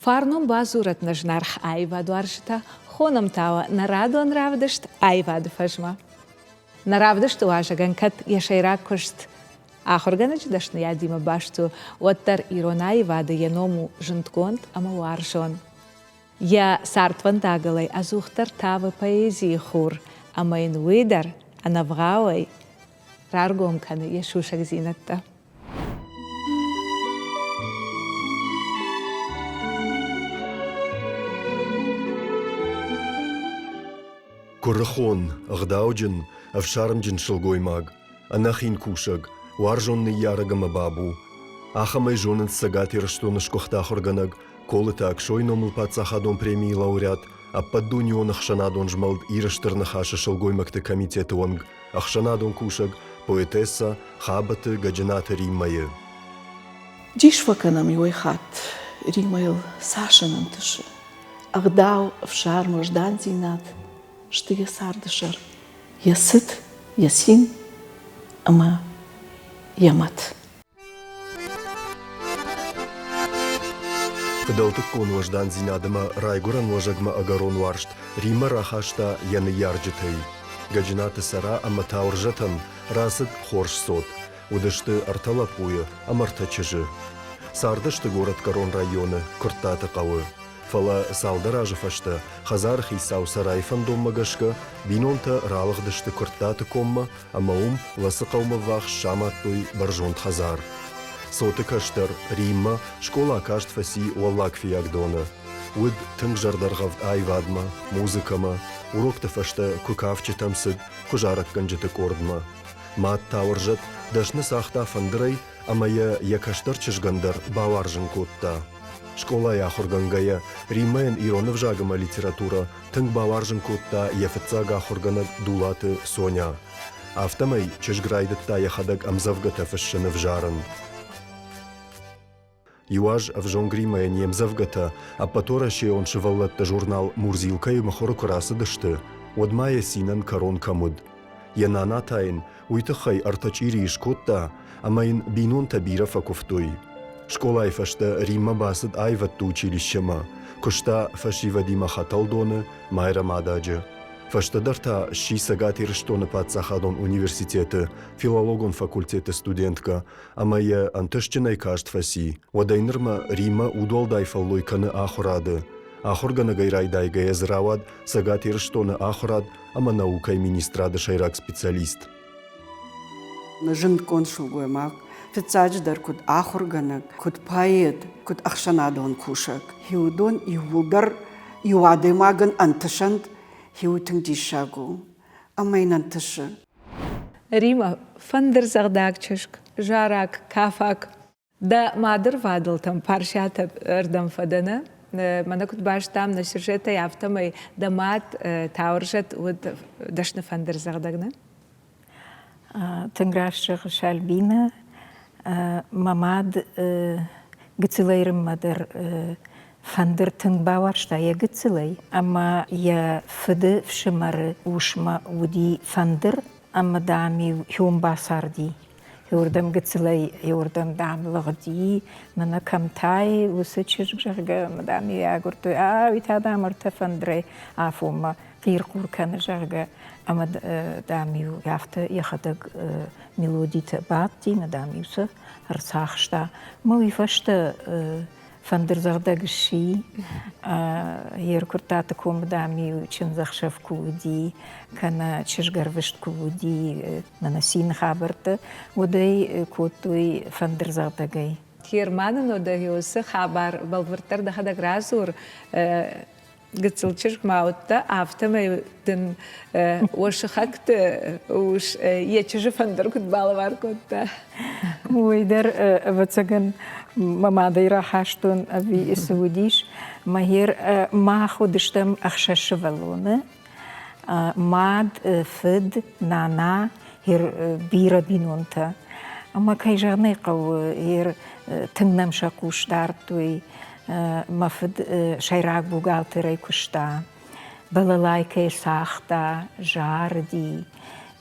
Фарнон бадзурӕд нӕ зынаргъ аивадуарзджытӕ, хонӕм та уӕ нӕ радон равдыст Аивады фӕзмӕ. Нӕ равдысты уазӕгӕн кӕд йӕ сӕйраг куыст ахуыргӕнӕджы дӕсныйадимӕ баст у, уӕддӕр ирон аивады йӕ ном у зындгонд ӕмӕ уарзон. Йӕ цардвӕндагыл ӕй ӕдзухдӕр тавы поэзийы хур, ӕмӕ йын уый дӕр ӕнӕвгъауӕй раргом кӕны йӕ сусӕгдзинӕдтӕ. Куырыхон, ӕгъдауджын, ӕфсармджын сылгоймаг, ӕнӕхин кусӕг, уарзон ныййарӕг ӕмӕ бабу. Ахӕмӕй зонынц Цӕгат Ирыстоны сгуыхт ахуыргӕнӕг Колыты Аксойы номыл паддзахадон премийы лауреат, Ӕппӕтдунеон ӕхсӕнадон змӕлд Иры Стыр Ныхасы сылгоймӕгты комитеты уӕнг, ӕхсӕнадон кусӕг, поэтесса Хабӕты Гӕджынаты Риммӕйы. Дис фӕкӕнӕм иуӕй хатт, Риммӕйыл цас ын ӕнтысы. Ӕгъдау, ӕфсарм, уӕздандзинад сты йӕ царды сӕр, йӕ цыт, йӕ цин ӕмӕ йӕ мӕт. Фыдӕлтыккон уӕздандзинад ӕмӕ райгуырӕн уӕзӕгмӕ ӕгӕрон уарзт Риммӕ рахаста йӕ ныййарджытӕй. Гӕджынаты Цӕра ӕмӕ Тауырзӕтӕн рацыд хорз цот. Уыдысты ӕртӕ лӕппуйы ӕмӕ ӕртӕ чызджы. Цардысты горӕтгӕрон районы Куырттаты хъӕуы. Фӕлӕ цалдӕр азы фӕстӕ хӕдзары хицау Цӕрайы фӕндонмӕ гӕсгӕ бинонтӕ ралыгъдысты Куырттаты коммӕ ӕмӕ уым Ласы хъӕумӕ ввахс самадтой бӕрзонд хӕдзар. Цоты кӕстӕр Риммӕ скъола каст фӕци Уӕллаг Фыййагдоны. Уыд тынг зӕрдӕргъӕвд аивадмӕ, музыкӕмӕ, урокты фӕстӕ куы кафджытӕм цыд, куы зарӕггӕнджыты къордмӕ. Мад Тауырзӕт дӕсны цагъта фӕндырӕй ӕмӕ йӕ йӕ кӕстӕр чызгӕн дӕр бауарзын кодта. Скъолайы ахуыргӕнгӕйӕ Риммӕйӕн ирон ӕвзаг ӕмӕ литературӕ тынг бауарзын кодта йӕ фыццаг ахуыргӕнӕг Дулаты Соня. Афтӕмӕй чызг райдыдта йӕхӕдӕг ӕмдзӕвгӕтӕ фыссын ӕвзарын. Иу аз ӕвзонг Риммӕйӕн йе мдзӕвгӕтӕ Ӕппӕтуӕрӕсейон сывӕллӕтты журнал «Мурзилка-йы» мыхуыры куы рацыдысты, уӕд ма йӕ цинӕн кӕрон кӕм уыд. Йӕ нана та йын уый тыххӕй ӕртӕ чъирийы скодта, ӕмӕ йын бинонтӕ бирӕ фӕкуывтой. Скъолайы фӕстӕ Риммӕ бацыд аивӕдты училищемӕ, куыста фӕсивӕдимӕ Хӕтӕлдоны, Майрӕмададжы. Фӕстӕдӕр та сси Цӕгат Ирыстоны паддзахадон университеты филологон факультеты студенткӕ ӕмӕ йӕ ӕнтыстджынӕй каст фӕци. Уӕдӕй нырмӕ Риммӕ удуӕлдай фӕллой кӕны ахуырады. Ахуыргӕнӕгӕй райдайгӕйӕ дзы рауад Цӕгат Ирыстоны ахуырад ӕмӕ наукӕйы министрады сӕйраг специалист. Зындгонд сылгоймаг, фыццаджыдӕр куыд ахуыргӕнӕг, куыд поэт, куыд ӕхсӕнадон кусӕг. Уыдон иууылдӕр иу адӕймагӕн ӕнтысӕнт, уый тынг диссаг у ӕмӕ йын ӕнтысы. Рима, фӕндырдзӕгъдӕг чызг, зараг, кафаг. Дӕ мадырвадӕлтӕм Парсиаты ӕрдӕм фӕдӕ, нӕ? Мӕнӕ куыд базыдтам нӕ сюжетӕй, афтӕмӕй дӕ мад Тауырзӕт уыд дӕсны фӕндырдзӕгъдӕг, нӕ? Тынг раст зӕгъыс, Альбинӕ. Мӕ мад гыццылӕй рынмӕ дӕр фӕндыр тынг бауарзта йӕ гыццылӕй, ӕмӕ йӕ фыды фсымӕры усмӕ уыди фӕндыр, ӕмӕ, дам-иу хион бацарди. Иуырдӕм гыццылӕй, иуырдӕм, дам, лыгъди, мӕнӕ кӕмтӕй уыцы чызг, зӕгъгӕ, ӕмӕ, дам, йӕ агуырдтой, а, уый та, дам, ӕртӕ фӕндырӕй афонмӕ хъир-хъур кӕны, зӕгъгӕ, ӕмӕ, дам-иу афтӕ йӕхӕдӕг мелодитӕ бадти, ӕмӕ, дам-иу сӕ ӕрцахста. Мӕ уый фӕстӕ фӕндырдзӕгъдӕг сси. Йе ркуырдтаты комы, дам-иу чындзӕхсӕв куы уыди, кӕнӕ чызгӕрвыст куы уыди, мӕнӕ цины хабӕрттӕ, уӕд ӕй кодтой фӕндырдзӕгъдӕгӕй. Германы Нодӕгиосы хабар бӕлвырддӕр дӕхӕдӕг радзур. Гыццыл чызг ма уыдтӕ, афтӕмӕй дын уӕ сыхӕгты ус йӕ чызджы фӕндыр куыд балӕвар кодта? Уый дӕр, ӕвӕццӕгӕн, мӕ мадӕй рахастон ӕви цы уыдис. Мӕгер мах уыдыстӕм ӕхсӕз сывӕллоны. Мад, фыд, нана, бирӕ бинонтӕ. Ӕмӕ кӕй зӕгъын ӕй хъӕуы, тынг нӕм сӕ хъус дардтой. Мӕ фыд сӕйраг бухгалтерӕй куыста, балалайкӕйы цагъта, зарыди.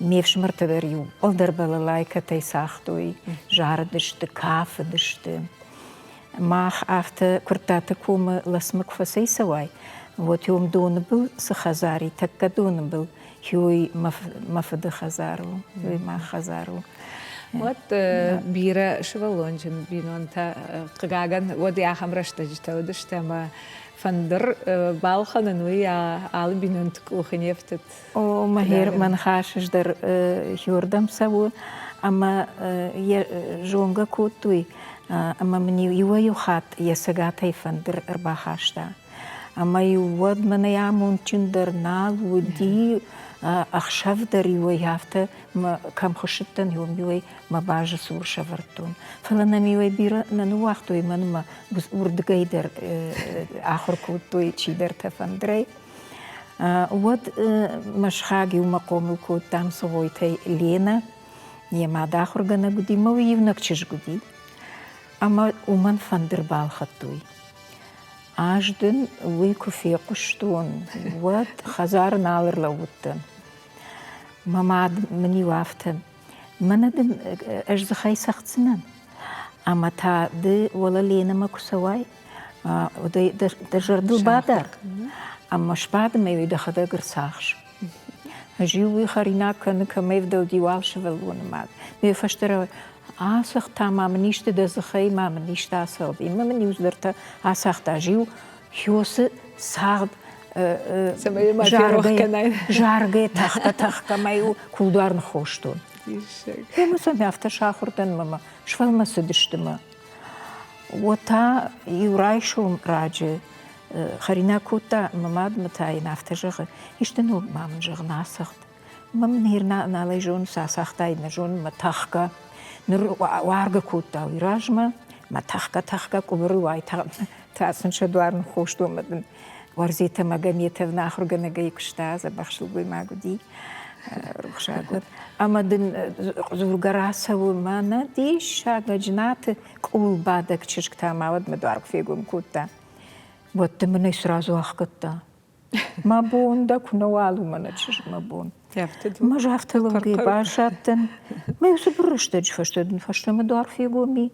Ме фсымӕртӕ дӕр иууылдӕр балалайкӕтӕй цагътой, зарыдысты, кафыдысты. Мах афтӕ Куырттаты комы ласмӕ куы фӕцӕйцӕуай, уӕд уым доны был цы хӕдзар и, тӕккӕ доны был, уый мӕ фыды хӕдзар у, уый мах хӕдзар у. Уӕд бирӕ сывӕллонджын бинонтӕ, хъыгагӕн, уӕд ахӕм рӕстӕджытӕ уыдысты, ӕмӕ фӕндыр балхӕнын уый алы бинонты къухы не фтыд. О, мӕ мӕ ныхас дӕр хиуырдӕм цӕуы, ӕмӕ йӕ зонгӕ кодтой, ӕмӕ мын иуӕй-иу хатт йӕ цӕгатӕй фӕндыр ӕрбахаста. Ӕмӕ-иу уӕд мӕнӕй амондджындӕр нал уыди, ӕхсӕв дӕр-иу ӕй афтӕ кӕм хуыссыдтӕн, уым-иу ӕй мӕ базы цур сӕвӕрдтон. Фӕлӕ нӕм-иу ӕй бирӕ нӕ ныууагътой, мӕнмӕ уырдыгӕй дӕр ахуыр кодтой чидӕртӕ фӕндырӕй. Уӕд мӕ сыхаг иумӕ хъомыл кодтам Цогойтӕй Ленӕ, йӕ мад ахуыргӕнӕг уыди, мӕ уый иунӕг чызг уыди. Ӕмӕ уымӕн фӕндыр балхӕдтой. Ӕз дын уый куы фехъуыстон, уӕд хӕдзары нал ӕрлӕууыдтӕн. Мӕ мад мын-иу афтӕ, мӕнӕ дын ӕз дзыхӕй цӕгъддзынӕн, ӕмӕ та ды уӕлӕ Ленӕмӕ куы цӕуай, дӕ зӕрдыл бадар, ӕмӕ сбад ӕмӕ уый дӕхӕдӕг ӕрцахс. Ӕз-иу уый хӕринаг кӕны, кӕмӕй ӕвдӕлди, уал сывӕллоны мад. Ме фӕстӕ ацагъта ма мын исты дӕ дзыхӕй ма мын исты ацӕгъд. Ӕмӕ мын иу цыдӕртӕ ацагъта. Ӕз-иу хёсы цагъд заргӕ тӕхгӕ-тӕхгӕ мӕ-иу кулдуар ныххостон. Ӕмӕ сӕм афтӕ сахуыр дӕн мӕ сфӕлмӕцыдысты мӕ. Уӕд та иу райсом раджы хӕринаг кодта мӕ мад мӕ та йын афтӕ зӕгъы, исты ног ма мын зӕгъын ацӕгъд. Мӕ мын ныр налӕй зонын, цы ацагътаид, нӕ зонын, мӕ тӕхгӕ. Ныр уаргӕ кодта уый размӕ, мӕ тӕхгӕ-тӕхгӕ къуыбырыл уайтагъд та сын сӕ дуар ныххостон мӕ дын Уарзетӕ Магометовна ахуыргӕнӕгӕй куыста, дзӕбӕх сылгоймаг уыди, рухсаг уӕд. Ӕмӕ дын дзургӕ рацӕуы, мӕнӕ диссаг, Джнаты къулбадӕг чызг та ма уӕд мӕ дуар куы фегом кодта. Уӕд дын мын ӕй сразу ахгӕдта. Мӕ бон дӕ куы нӕуал у, мӕнӕ чызг, мӕ бон. Мӕ афтӕ лӕугӕй баззадтӕн. Мӕ иу цыбыр рӕстӕджы фӕстӕ дын фӕстӕмӕ дуар фегом и.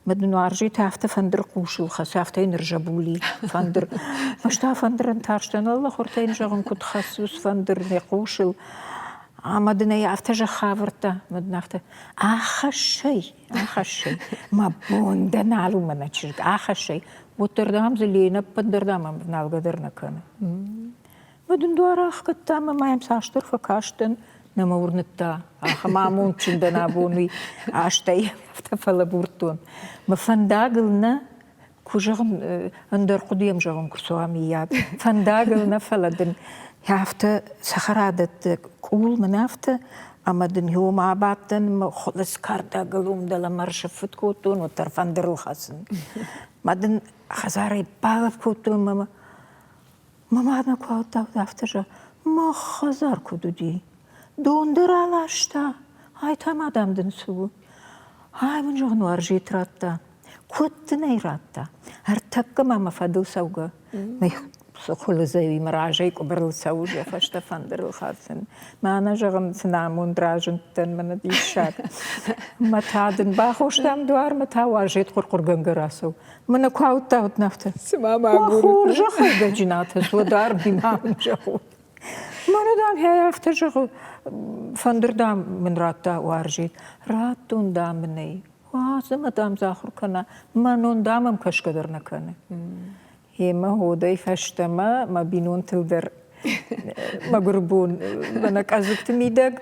Мӕ дын уарзетӕ афтӕ фӕндыр хъусыл хӕцы, афтӕ йын ӕрзӕбули фӕндыр. Фӕстӕ фӕндырӕн тарстӕн, Аллах, уыртӕ йын зӕгъын, куыд хӕссыс фӕндыр нӕ хъусыл. Ӕмӕ дын ӕй афтӕ зӕхх авӕрдта, мӕ дын афтӕ, ахӕсс ӕй, ахӕсс ӕй, мӕ бон дӕ нал у, мӕнӕ чызг, ахӕсс ӕй. Уӕддӕр, дам, дзы Ленӕ ӕппындӕр, дам, ӕвналгӕ дӕр нӕ кӕны. Мӕ дын дуар ахгӕдта ӕмӕ ма йӕм цасдӕр фӕкастӕн, нӕ мӕ уырныдта, ахӕм амондджын дӕн абон уый азтӕй афтӕ фӕлӕбурдтон. Мӕ фӕндагыл нӕ, куы зӕгъын, ӕндӕр хъуыдыйӕм зӕгъын куы рцӕуа мыййаг, фӕндагыл нӕ, фӕлӕ дын афтӕ цӕхӕрадӕтты къул мын афтӕ, ӕмӕ дын уым абадтӕн, мӕ хуылыдз кӕрдӕгыл уым дӕлӕмӕ ӕрсыффыт кодтон, уӕддӕр фӕндырыл хӕцын. Мӕ дын хӕдзарӕй балӕф кодтон мӕ Мӕ мад мӕ куы ауыдта, уӕд афтӕ зӕгъы, мах хӕдзар куыд уыди? Дон дӕр аласта, ай та ма, дам, дын цы у? Ай мын, зӕгъын, уарзет радта. Куыд дын ӕй радта? Ӕртӕккӕ ма мӕ фӕдыл цӕугӕ. Хуылыдзӕй мӕ разӕй къуыбырыл цӕуы, йӕ фӕстӕ фӕндырыл хӕцын. Мӕнӕ, зӕгъын, цы намонд разындтӕн, мӕнӕ диссаг. Мӕ та дын бахостам дуармӕ та уарзет хъуыр-хъуыргӕнгӕ рацӕуы. Мӕнӕ куы ауыдта, уӕд афтӕ. Цыма мӕ агурут. Хорзӕхӕй Гӕджынаты суадар ма мын зӕгъут. Мӕнӕ, дам, афтӕ зӕгъы, фӕндыр, дам, мын радта уарзет. Радтон, дам, мын ӕй. Уадз ӕмӕ, дам, дзы ахуыр кӕна. Мӕнон, дам, ӕм кӕсгӕ дӕр нӕ кӕны. Емӕ ходӕй фӕстӕмӕ мӕ бинонтыл дӕр мӕгуыр бон мӕнӕ къӕдзыгты мидӕг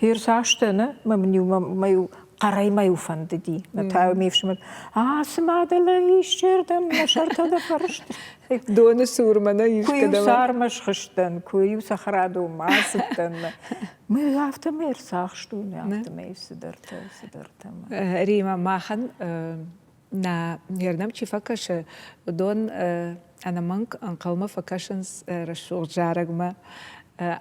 Херсастӕ нӕ, мӕ мын-иу мӕ-иу хъӕрӕй мӕ-иу фӕндыди. Мӕ та ме фсымӕр, а цыма дӕлӕ исчердӕм мӕ сӕртӕ дӕ фӕрыст. Доны цурмӕ нӕ искӕдӕм. Куы-иу цармӕ схызтӕн, куы-иу цӕхӕрадонмӕ ацыдтӕн. Мӕ афтӕмӕй ӕрцахстон, афтӕмӕй цыдӕртӕ, цыдӕртӕ. Рима, махӕн нӕ не рдӕм чи фӕкӕсы, уыдон ӕнӕмӕнг ӕнхъӕлмӕ фӕкӕсынц рӕсугъд зарӕгмӕ.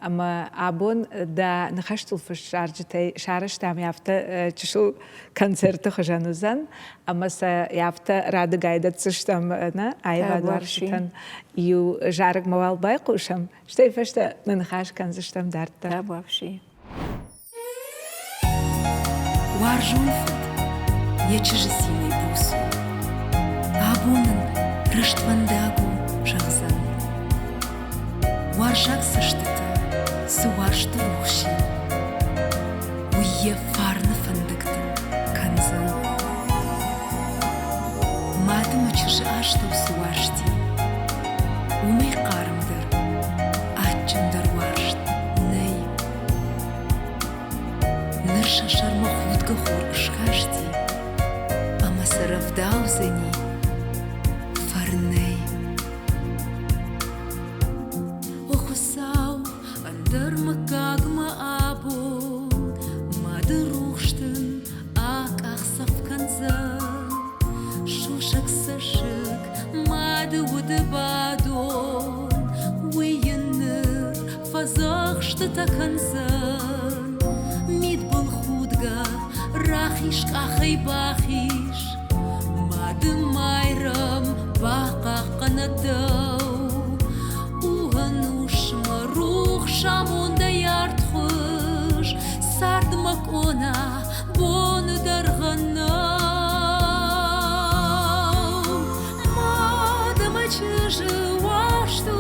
Ӕмӕ абон дӕ ныхӕстыл фыст зарджытӕй сарӕзтам афтӕ чысыл концерты хуызӕн уыдзӕн, ӕмӕ сӕ афтӕ радыгай дӕтдзыстӕм нӕ аивадуарзджытӕн. Иу зарӕгмӕ уал байхъусӕм, стӕй фӕстӕ нӕ ныхас кӕндзыстӕм дарддӕр. Табуафси. Уарзон фыд йӕ чызджы цинӕй буц у. Рӕствӕндаг у, зӕгъдзӕн. Уарзаг цӕстыты цы уарзты рухс и, уый йӕ фарны фӕндӕгтыл кӕндзӕн. Мады мӕ чызджы астӕу цы уарзти, уымӕй хъармдӕр, адджындӕр уарзт нӕй. Ныр сӕ сӕрмӕ худгӕ хур ыскасти ӕмӕ сӕ рӕвдаудзӕни фӕрнӕй. О Хуыцау, ӕндӕр мыггагмӕ абон мады рухс дын акъахдзӕф кӕндзӕн. Сусӕг цӕссыг мады уды бадон, уый йын ныр фӕдзӕхстытӕ кӕндзӕн. Мидбылхудгӕ рахиз къахӕй бахиз, Мады Майрӕм бахъахъхъӕнӕд дӕу. У ӕнусмӕ рухс амондӕй артхуыз, цардмӕ къона боны дӕргъӕн нӕу. Мад ӕмӕ чызджы уарзт у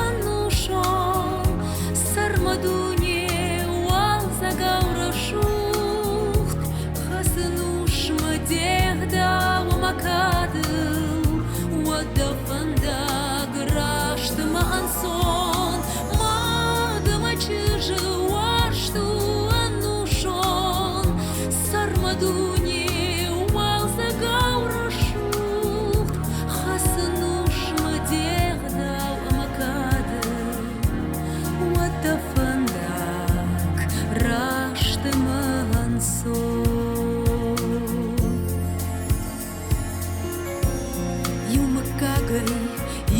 ӕнусон, сӕрмӕ дуне уалдзӕгау рӕсугъд, хӕцын усмӕ де гъдау ӕмӕ кадыл, уӕд дӕ фӕндаг рӕстмӕ ӕнцон. Мад ӕмӕ чызджы уарзт у ӕнусон, сӕрмӕ дуне уалдзӕгау рӕсугъд, хӕцын усмӕ де гъдау ӕмӕ кадыл, уӕд дӕ фӕндаг раст ӕмӕ ӕнцон. Иу мыггагӕй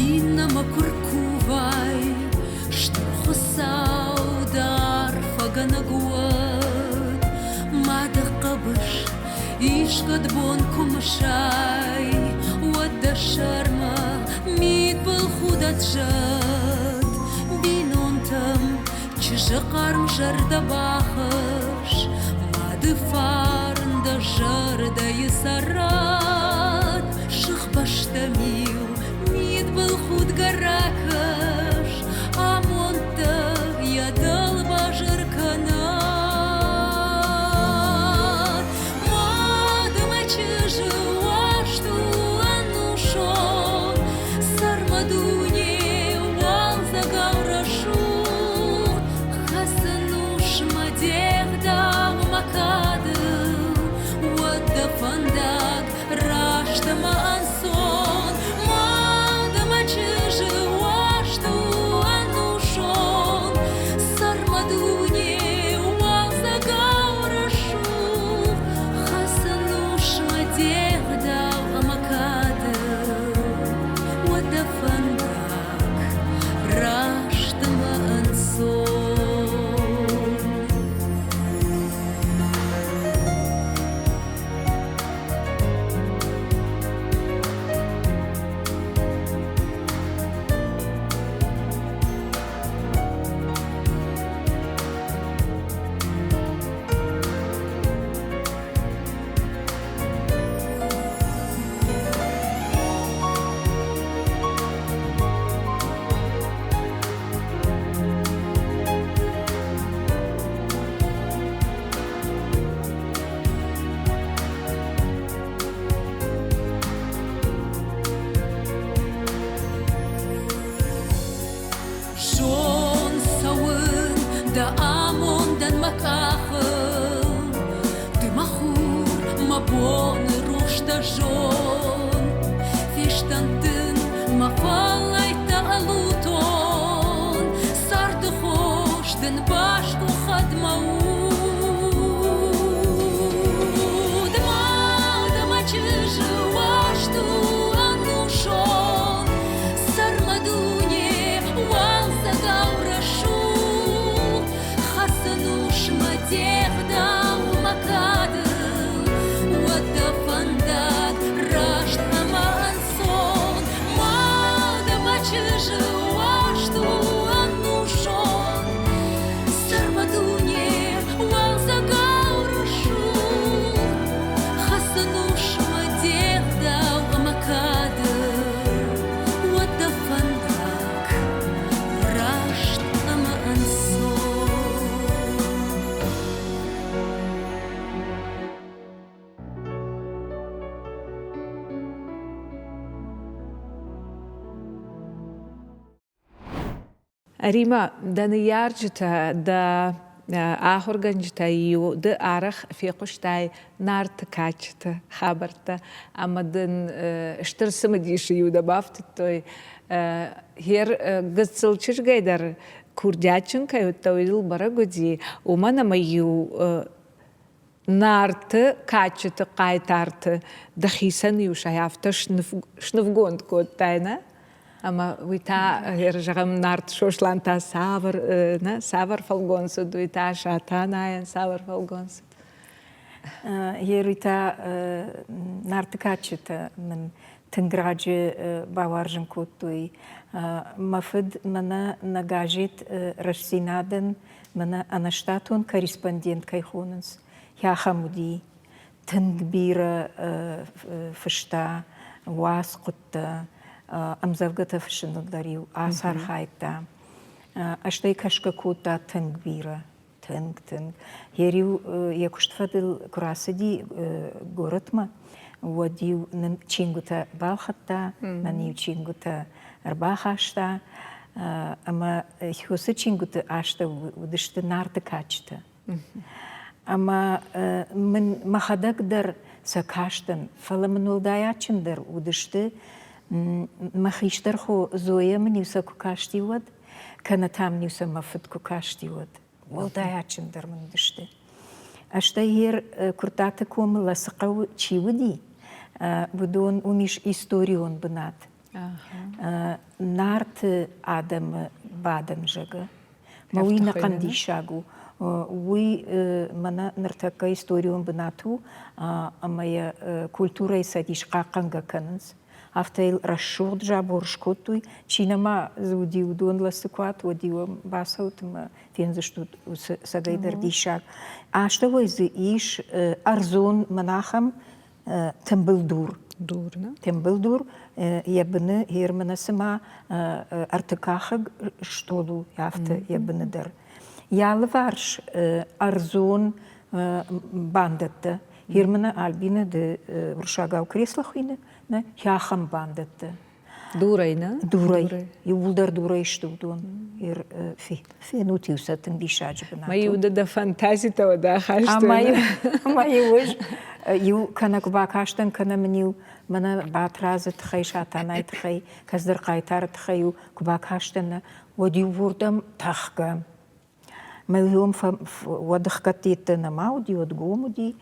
иннӕмӕ куы ркувай, Стыр Хуыцау дӕр фӕгӕнӕг уӕд. Мады хъӕбыс искӕд бон куы мысай, уӕд дӕ сӕрмӕ мидбыл худӕт зӕд. Бинонтӕм чызджы хъарм зӕрдӕ бахӕсс, мады фарн дӕ зӕрдӕйы цӕрӕд. Сыхбӕстӕм-иу мидбылхудгӕ ракӕс, амондтӕ йӕ дӕлбазыр кӕнӕд. Мад ӕмӕ чызджы уарзт у ӕнусон, сӕрмӕ дуне уалдзӕгау рӕсугъд, хӕцын усмӕ де гъдау мӕ кадыл, уӕд дӕ фӕндаг раст ӕмӕ ӕнцон. Мад ӕмӕ чызджы уарзт у ӕнусон, сӕрмӕ дуне уалдзӕгау рӕсугъд, хӕцын усмӕ де гъдау ӕмӕ кадыл, уӕд дӕ фӕндаг раст ӕмӕ ӕнцон. Зон цӕуын дӕ амондӕн мӕ къахыл, Ды мӕ хур, мӕ боны рухс дӕ зон. Фестӕн дын мӕ фӕллӕйттӕ ӕлутон, Царды хос дын басгуыхӕд мӕ уд. Мад ӕмӕ чызджы уарзт у ӕнусон, Сӕрмӕ дуне уалдзӕгау рӕсугъд, Хӕцын усмӕ де гъдау мӕ кадыл, Уӕд дӕ фӕндаг раст. Рима, дӕ ныййарджытӕ, дӕ ахуыргӕнджытӕй-иу ды арӕх фехъуыстай Нарты кадджыты хабӕрттӕ ӕмӕ дын стыр цымыдисы-иу дӕ бафтыдтой. Хер гыццыл чызгӕй дӕр курдиатджын кӕй уыдтӕ, уый дыл бӕрӕг уыди, уымӕн ӕмӕ-иу Нарты кадджыты хъайтарты дӕхицӕн-иу сӕ афтӕ снывгонд кодтай, нӕ? Ӕмӕ уый та, зӕгъӕм, Нарт Сослан та цавӕр, нӕ, цавӕр фӕлгонц уыд, уый та Сатанайӕн цавӕр фӕлгонц уыд? Уый та Нарты кадджытӕ мын тынг раджы бауарзын кодтой. Мӕ фыд мӕнӕ нӕ газет Рӕстдзинад-ӕн мӕнӕ ӕнӕштатон корреспондент кӕй хонынц, ахӕм уыди. Тынг бирӕ фыста уацхъуыдтӕ, ӕмдзӕвгӕтӕ фыссыныл дӕр-иу ацархайдта. Стӕй кӕсгӕ кодта тынг бирӕ, тынг, тынг. Йе-иу йӕ куыст фӕдыл куы рацыди горӕтмӕ, уӕд-иу нын чингуытӕ балхӕдта, нын-иу чингуытӕ ӕрбахаста. Ӕмӕ уыцы чингуыты астӕу уыдысты Нарты кадджытӕ. Ӕмӕ мын мӕхӕдӕг дӕр сӕ кастӕн, фӕлӕ мын уӕлдай адджындӕр уыдысты мӕ хистӕр хо Зоя мын-иу сӕ куы касти, уӕд, кӕнӕ та мын-иу сӕ мӕ фыд куы касти, уӕд. Уӕлдай адджындӕр мын уыдысты. Стӕй йе Куырттаты комы Лӕцы хъӕуы чи уыди, уыдон уым ис историон бынат. Нарты адӕмы бадӕн, зӕгъы. Мӕ уый нӕхъӕн диссаг у. Уый мӕнӕ ныртӕккӕ историон бынат у ӕмӕ йӕ культурӕйы цӕдис хъахъхъӕнгӕ кӕнынц. Афтӕ йыл рӕсугъд забор скодтой. Чи нӕма дзы уыди, уыдон лӕсы куы ат, уӕд-иу ӕм бацӕут ӕмӕ фендзыстут уыцы цӕгӕйдӕр диссаг. Астӕуӕй дзы ис ӕрдзон мӕнӕ ахӕм тымбыл дур. Дур, нӕ? Тымбыл дур, йӕ быны Ерманы цыма ӕртыкъахыг стъол у, афтӕ йӕ быны дӕр. Йӕ алыварс ӕрдзон бандӕттӕ. Ерманы Альбины ды уырыссагау кресло хуыйны, нӕ, ахӕм бандӕттӕ. Дурӕй, нӕ? Дурӕй. Иууылдӕр дурӕй сты уыдон. Фенут-иу сӕ тынг диссаджы бынат. Мӕ-иу дӕ дӕ фантазитӕ уӕд ахастой. Ӕмӕ-иу ӕз иу кӕнӕ куы бакастӕн, кӕнӕ мын-иу мӕнӕ Батрадзы тыххӕй, Сатанайы тыххӕй, кӕцыдӕр хъайтары тыххӕй-иу куы бакастӕн, уӕд-иу уырдӕм тӕхгӕ. Мӕ уым уӕд ӕхгӕдтӕ нӕма уыди, уӕд гом уыди,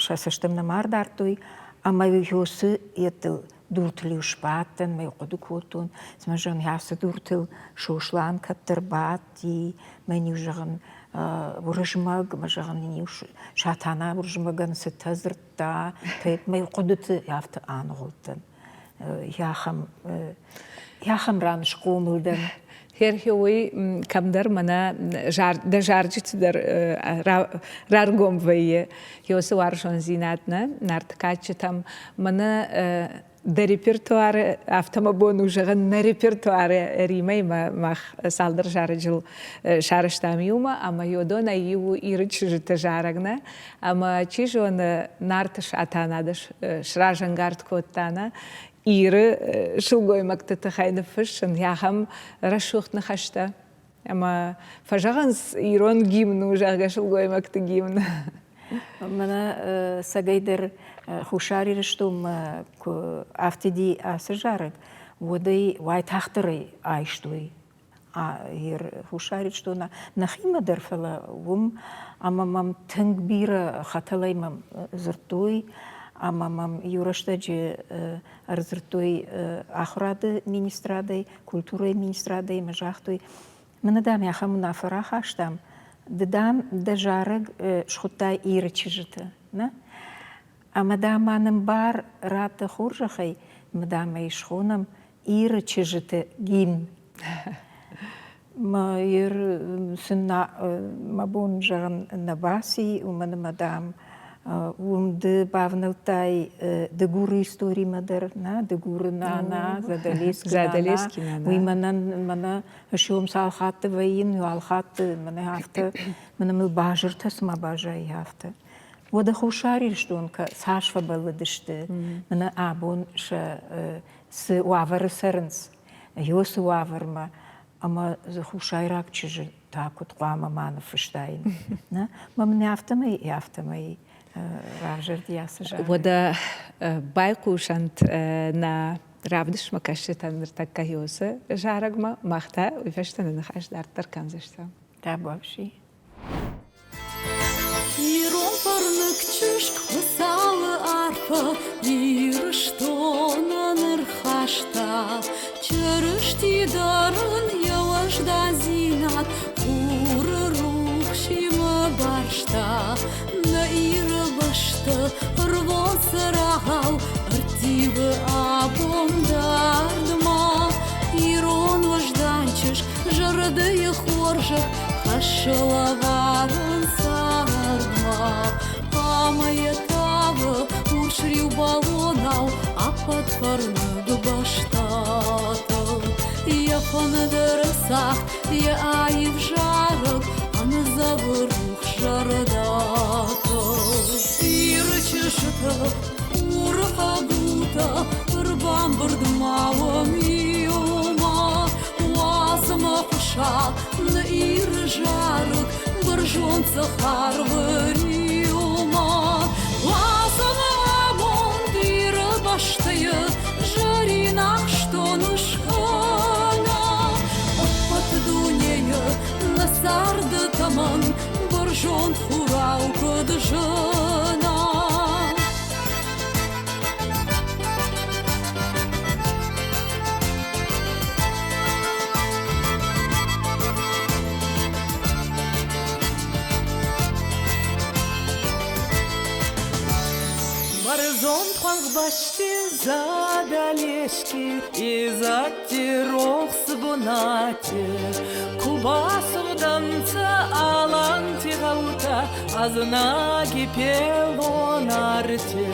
сӕ цӕстӕм нӕма ӕрдардтой. Ӕмӕ уыцы йедтыл дуртыл-иу сбадтӕн, мӕ хъуыды кодтон, цымӕ зӕгъын, ацы дуртыл Сослан кӕддӕр бадти, мӕн-иу зӕгъын, Уырызмӕг, мӕ зӕгъын, иу Сатана Уырызмӕгӕн цытӕ дзырдта, мӕ хъуыдыты афтӕ аныгъуылдтӕн. Ахӕм ран схъомыл дӕн. Херхе уый кӕмдӕр мӕнӕ дӕ зарджыты дӕр раргом вӕййы. Уыцы уарзондзинад нӕ Нарты кадджытӕм мӕнӕ дӕ репертуары, афтӕ мӕ бон у зӕгъын, нӕ репертуары Римӕимӕ мах цалдӕр зарӕджыл сарӕзтам иумӕ, ӕмӕ уыдонӕй иу у Иры чызджыты зарӕг, нӕ? Ӕмӕ чи зоны, Нарты Сатана дӕ сразӕнгард кодта, нӕ? Иры сылгоймӕгты тыххӕй ныффыссын ахӕм рӕсугъд ныхӕстӕ. Ӕмӕ фӕзӕгъынц, ирон гимн у, зӕгъгӕ, сылгоймӕгты гимн. Мӕнӕ цӕгӕйдӕр Хуссар Ирыстонмӕ куы афтиди ацы зарӕг, уӕд ӕй уайтагъддӕр ӕй айстой Хуссар Ирыстона нӕхимӕ дӕр, фӕлӕ уым ӕмӕ мӕм тынг бирӕ хӕтӕлӕй мӕм дзырдтой ӕмӕ мӕм иу рӕстӕджы ӕрдзырдтой ахуырады министрадӕй, культурӕйы министрадӕй ӕмӕ загътой, мӕнӕ дам ахӕм уынаффӕ рахастам, ды дам дӕ зарӕг схуыдтай Иры чызджыты, нӕ? Ӕмӕ дам ма нын бар ратты хорзӕхӕй, ӕмӕ дам ӕй схонӕм Иры чызджыты гимн. Мӕ Ир сын мӕ бон зӕгъын нӕ баци, уымӕн ӕмӕ, дам, уым ды бавнӕлдтай Дыгуры историмӕ дӕр, нӕ, Дыгуры нана, Задӕлескы нана. Уый мӕнӕн, мӕнӕ сом цал хатты вӕййын, уал хатты мӕнӕ афтӕ, мӕнӕ мыл базыртӕ цыма базайы, афтӕ. Уӕдӕ Хуссар Ирыстон цас фӕбӕллыдысты, мӕнӕ абон сӕ цы уавӕры цӕрынц, уыцы уавӕрмӕ. Ӕмӕ дзы хуссайраг чызджы та куыд хъуамӕ ма ныффыстаин. Нӕ? Мӕ мын афтӕмӕй, афтӕмӕй равзӕрди ацы зарӕг. Уӕдӕ байхъусӕнт нӕ равдыстмӕ кӕсджытӕн ныртӕккӕ уыцы зарӕгмӕ, мах та уый фӕстӕ нӕ ныхас дарддӕр кӕндзыстӕм. Табуафси. Ирон фӕрныг чызг Хуыцауы арфӕ Ирыстонӕн ӕрхаста. Чырысти дӕр ын йӕ уӕздандзинад хуры рухсимӕ барста. Нӕ Иры бӕсты рвон цырагъау ӕрттивы абон дардмӕ. Ирон уӕздан чызг зӕрдӕйы хорзӕх хӕссы лӕварӕн цардмӕ. Ӕмӕ йӕ тавы урсриу бӕлонау ӕппӕт фӕрныг бӕстӕтыл. Йӕ фӕндыры цагъд, йӕ аив зарӕг ӕндзӕвы рухс зӕрдӕтыл. Иры чызджытӕ, хуры хъӕбултӕ, ӕрбамбырд ма уӕм иумӕ. Уадз мӕ хъуса нӕ Иры зарӕг бӕрзонд цӕхӕрвы риумӕ. Уадз ӕмӕ амонд Иры бӕстӕйы зӕрин ахстон ыскӕна. Ӕппӕт дунейы нӕ царды тӕмӕн бӕрзонд хурау куыд зына. Бӕрзонд хуӕнхбӕсти Задӕлески изӕдти рохс бунати ку басугъдӕнцӕ аланти гъӕутӕ ӕзнаги пелон арти.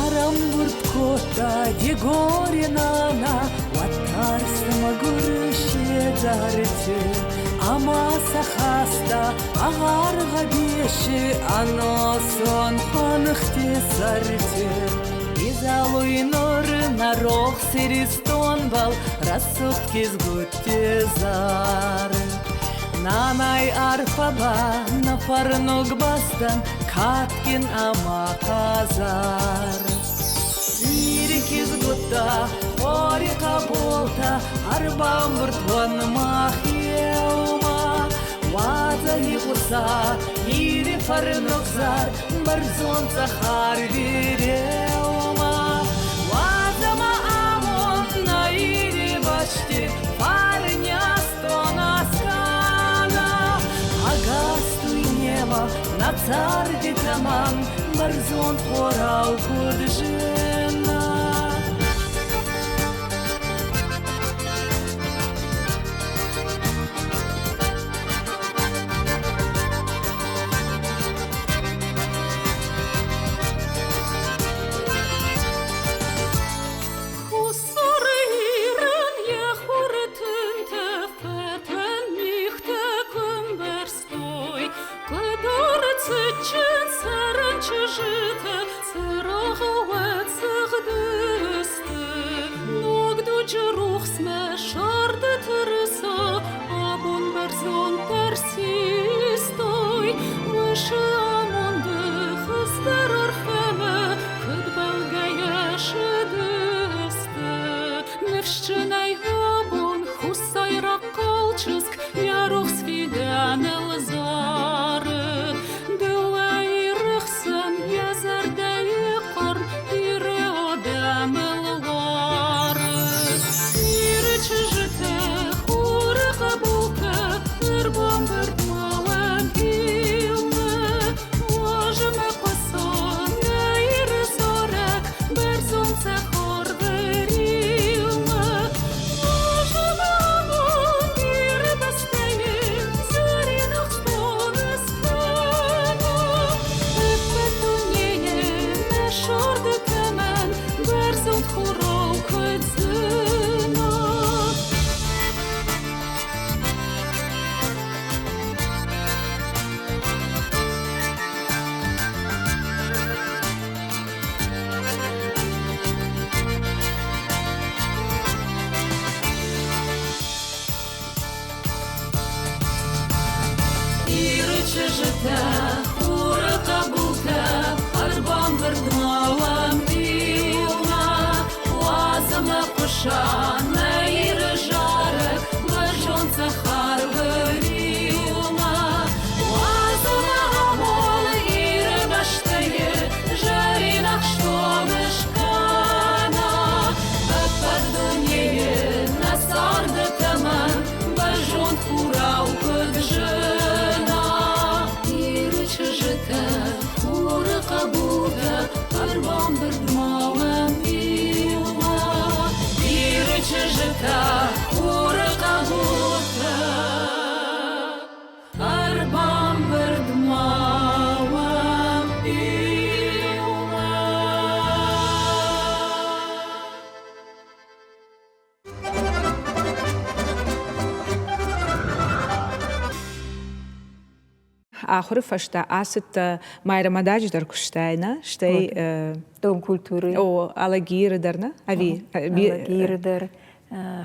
Ӕрӕмбурд кодта Дигори нана, уӕддӕр сӕ мӕгур седзӕрти. Ӕма сӕ хаста ӕгъар гъӕбеси ӕносон хуӕнхти сӕрти. Изӕлуй нур нӕ рохс Иристонбӕл рӕсугъд кизгутти зар. Нанай арфӕ ба нӕ фӕрнуг бӕстӕн кадгин ӕма хъазар. Ири кизгуттӕ, хори хъӕболтӕ ӕрбамбурд уӕн мах еумӕ. Уадзӕ игъуса Ири фӕрнуг зар бӕрзонд цъӕх арви реумӕ. Уадзӕ ма амонд нӕ Ири бӕсти фарни астон аскана. Ӕгас дуйнемӕ нӕ царди тӕмӕн бӕрзонд хорау куд зына. Хуссары Ирӕн йӕ хуры тынтӕ фӕтӕн мигътӕ куы мбӕрзтой, Къуыдары цытджын сӕрӕн чызджытӕ цырагъы уӕд сыгъдысты. Ног дуджы рухсмӕ сӕрды тырыса абон бӕрзонддӕр систой. Мысы амонды хистӕр арфӕмӕ куыд бӕлгӕйӕ сыдысты. Ныфсджынӕй абон хуссайраг хъал чызг йӕ рухс фидӕныл зары. Дыууӕ Иры хсӕн йӕ зӕрдӕйы хъарм Иры адӕмыл уары. Иры чызджытӕ. Райхъуыса нӕ Иры зарӕг бӕрзонд цӕхӕры риумӕ. Уадз ӕмӕ амон Иры бӕстӕйы зӕрин ахстон ыскӕна. Ӕппӕт дунейы нӕ царды тӕмӕн бӕрзонд хурау куыд зына. Иры чызджытӕ, хуры хъӕбултӕ, ӕрбамбырд ма уӕм иумӕ. Иры чызджытӕ, хуры хъӕбултӕ, ӕрбамбырд ма уӕм иумӕ. Ахуыры фӕстӕ ацыдтӕ Майрӕмададжы дӕр куыстай, нӕ? Стӕй Дом культуры. О, Алагиры дӕр, нӕ? Ӕви? Алагиры дӕр,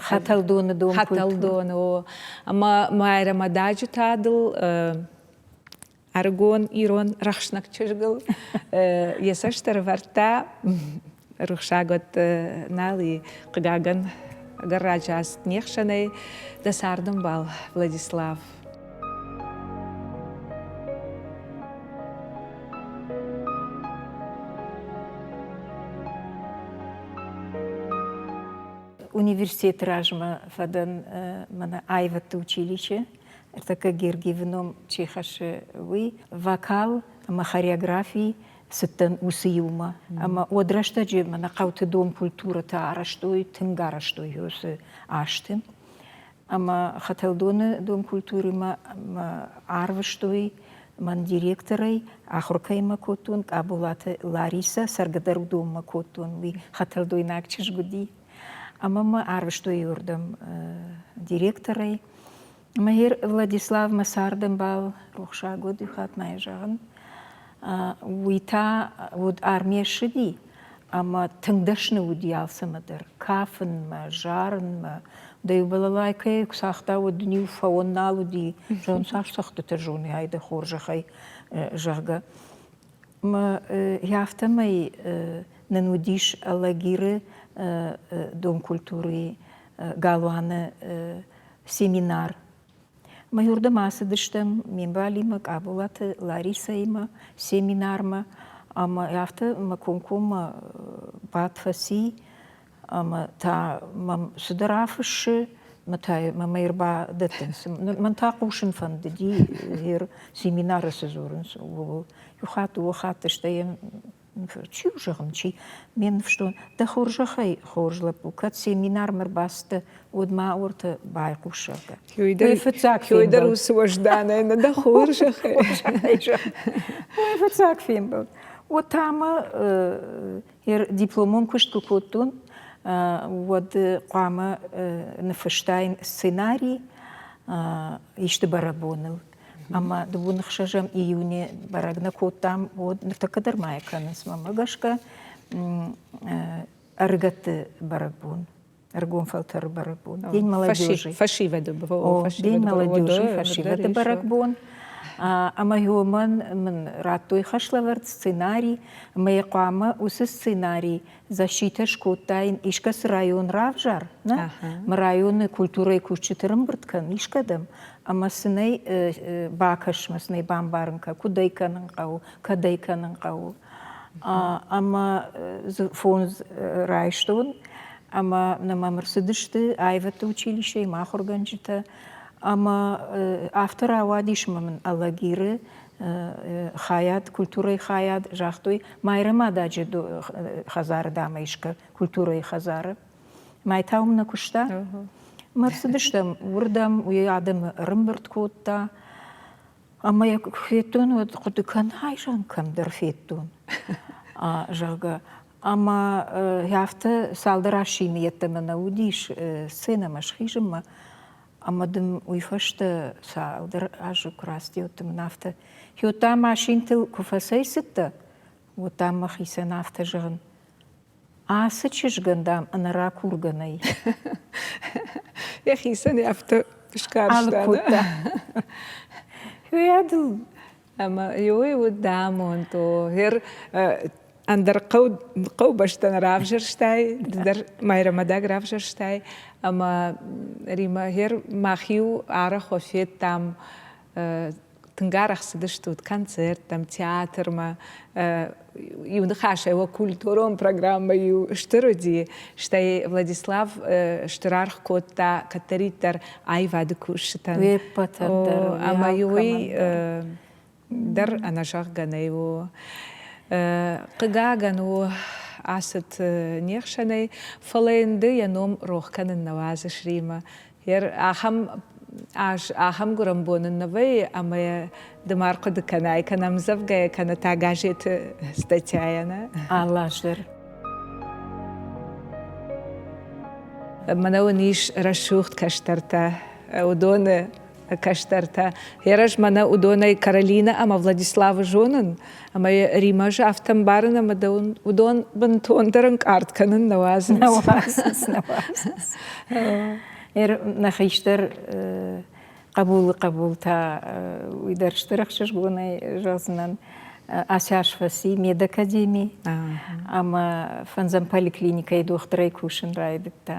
Хӕтӕлдоны дом Хӕтӕлдоны, о. Ӕмӕ Майрӕмададжы та дыл ӕрыгон ирон рӕхснӕг чызгыл йӕ цӕст ӕрӕвӕрдта. Рухсаг уӕд нал и, хъыгагӕн, ӕгӕр раджы ацыд не хсӕнӕй дӕ цардӕмбал Владислав. Университеты размӕ фӕдӕн мӕнӕ аивӕдты училище, ӕртӕккӕ Гергиевы ном чи хӕссы, уый, вокал ӕмӕ хореографи цыдтӕн уыцы иумӕ. Ӕмӕ уӕд рӕстӕджы мӕнӕ хъӕуты дом культурӕтӕ арӕзтой, тынг арӕзтой уыцы азты. Ӕмӕ Хӕтӕлдоны дом культурӕмӕ арвыстой мӕн директорӕй, ахуыр кӕимӕ кодтон, Къаболаты Ларисӕ, цӕргӕ дӕр уыдонмӕ кодтон, уый хӕтӕлдойнаг чызг уыди. Ӕмӕ мӕ арвыстой уырдӕм директорӕй. Мӕ Владислав мӕ цардӕмбал, рухсаг уыд, иу хатт ма йӕ зӕгъын. Уый та уыд армийӕ ссыди ӕмӕ тынг дӕсны уыди алцӕмӕ дӕр. Кафынмӕ, зарынмӕ. Дӕ-иу балалайкӕйы куы цагъта, уӕд ын-иу фӕуӕн нал уыди. Зӕгъын, цас цӕгъдтытӕ зоны, ай дӕ хорзӕхӕй, зӕгъгӕ. Мӕ афтӕмӕй нын уыдис Алагиры дом культурӕйы галуаны семинар. Мӕ уырдӕм ацыдыстӕм ме мбалимӕ, Къаболаты Ларисӕимӕ семинармӕ ӕмӕ афтӕ мӕ комкоммӕ бадт фӕци ӕмӕ та мӕм цыдӕр афыссы, мӕ та мӕм ӕрбадӕттынц. Мӕн та хъусын фӕндыди, семинары цы дзурынц, ууыл. Иу хатт, дыууӕ хатты, стӕй йӕм Чи у, зӕгъын, чи? Ме ныфстон, дӕ хорзӕхӕй, хорз лӕппу, кӕд семинармӕ ӕрбацыдтӕ, уӕд ма уӕртӕ байхъус, зӕгъгӕ. Уый фыццаг фембӕлд. уыцы уӕзданӕй, нӕ дӕ хорзӕхӕй. Уый фыццаг фембӕлд. Уӕд та мӕ дипломон куыст куы кодтон, уӕд хъуамӕ ныффыстаин сценарий исты бӕрӕгбоныл. Ӕмӕ дыууын ӕхсӕзӕм июне бӕрӕг нӕ кодтам, уӕд ныртӕккӕ дӕр ма йӕ кӕнынц, мӕнмӕ гӕсгӕ, ӕрыгӕтты бӕрӕгбон, ӕрыгон фӕлтӕры бӕрӕгбон. День молодежи. Фӕсивӕды День молодежи, фӕсивӕды бӕрӕгбон. Ӕмӕ уымӕн мын радтой хӕслӕвӕрд сценарий, ӕмӕ йӕ хъуамӕ уыцы сценарий защитӕ скодтаин, искӕцы район равзар, нӕ? Мӕ районы культурӕйы кусджыты рымбырд кӕн искӕдӕм, ӕмӕ сын ӕй бакӕс, мӕ сын ӕй бамбарын кӕн, куыд ӕй кӕнын хъӕуы, кӕд ӕй кӕнын хъӕуы. Ӕмӕ дзы фондз райстон, ӕмӕ нӕм ӕрцыдысты аивӕдты училищейы мӕ ахуыргӕнджытӕ. Ӕмӕ афтӕ рауадис ӕмӕ мын Алагиры хайад, культурӕйы хайад загътой, Майрӕмададжы хӕдзары дам ӕй скӕ, культурӕйы хӕдзары. Мӕй та уым нӕ куыста. Мӕ рцыдыстӕм уырдӕм, уый адӕмы ӕрӕмбырд кодта. Ӕмӕ йӕ куы федтон, уӕд хъуыды кӕн, ай зӕгъын, кӕмдӕр федтон, зӕгъгӕ. Ӕмӕ афтӕ цалдӕр асины йеддӕмӕ нӕ уыдис сценӕмӕ схизынмӕ. Ӕмӕ дын уый фӕстӕ цалдӕр азы куы рацыди, уӕд мын афтӕ, уӕд та машинтыл куы фӕцӕйцыдтӕ, уӕд дам мӕхицӕн афтӕ зӕгъын, ацы чызгӕн, дам, ӕнӕракургӕ нӕй. Йӕхицӕн афтӕ скарста. Алыг кодта. Уый адыл Ӕмӕ иуӕй уыд амонд, о. Ӕндӕр хъӕубӕстӕ нӕ равзӕрстай, ды дӕр Майрӕмадаг равзӕрстай, ӕмӕ Римӕ гъер мах-иу арӕх федтам, тынг арӕх цыдыстут концерттӕм, театрмӕ. Иу ныхасӕй уӕ культурон программӕ-иу стыр уыди. Стӕй Владислав стыр аргъ кодта кӕддӕриддӕр аивады кусджытӕн. Уе ппӕтӕн дӕр. Ӕмӕ-иу уый дӕр ӕнӕзӕгъгӕ нӕй у. Хъыгагӕн у, ацыд не хсӕнӕй, фӕлӕ йын ды йӕ ном рох кӕнын нӕ уадзыс, Римӕ. Ахӕм аз ахӕм гуырӕн бон ын нӕ вӕййы, ӕмӕ ды ма рхъуыды кӕнай, кӕнӕ ӕмдзӕвгӕйӕ, кӕнӕ та газеты статьяйӕ, нӕ? Алы аз дӕр. Мӕнӕ уын ис рӕсугъд кӕстӕртӕ. Уыдоны кӕстӕртӕ. Ерӕз мӕнӕ уыдонӕй Каролинӕ ӕмӕ Владиславы зонын, ӕмӕ Римӕ афтӕ мбарын, ӕмӕ дӕ уыдон бынтондӕр ӕнкъард кӕнын нӕ уадзынц. Нӕ уадзынц, нӕ уадзынц. Нӕ хистӕр хъӕбулы хъӕбул та уый дӕр стыр ӕхсызгонӕй зӕгъдзынӕн. Асяш фӕци медакадеми ӕмӕ фӕндзӕм поликлиникӕйы дохтырӕй кусын райдыдта.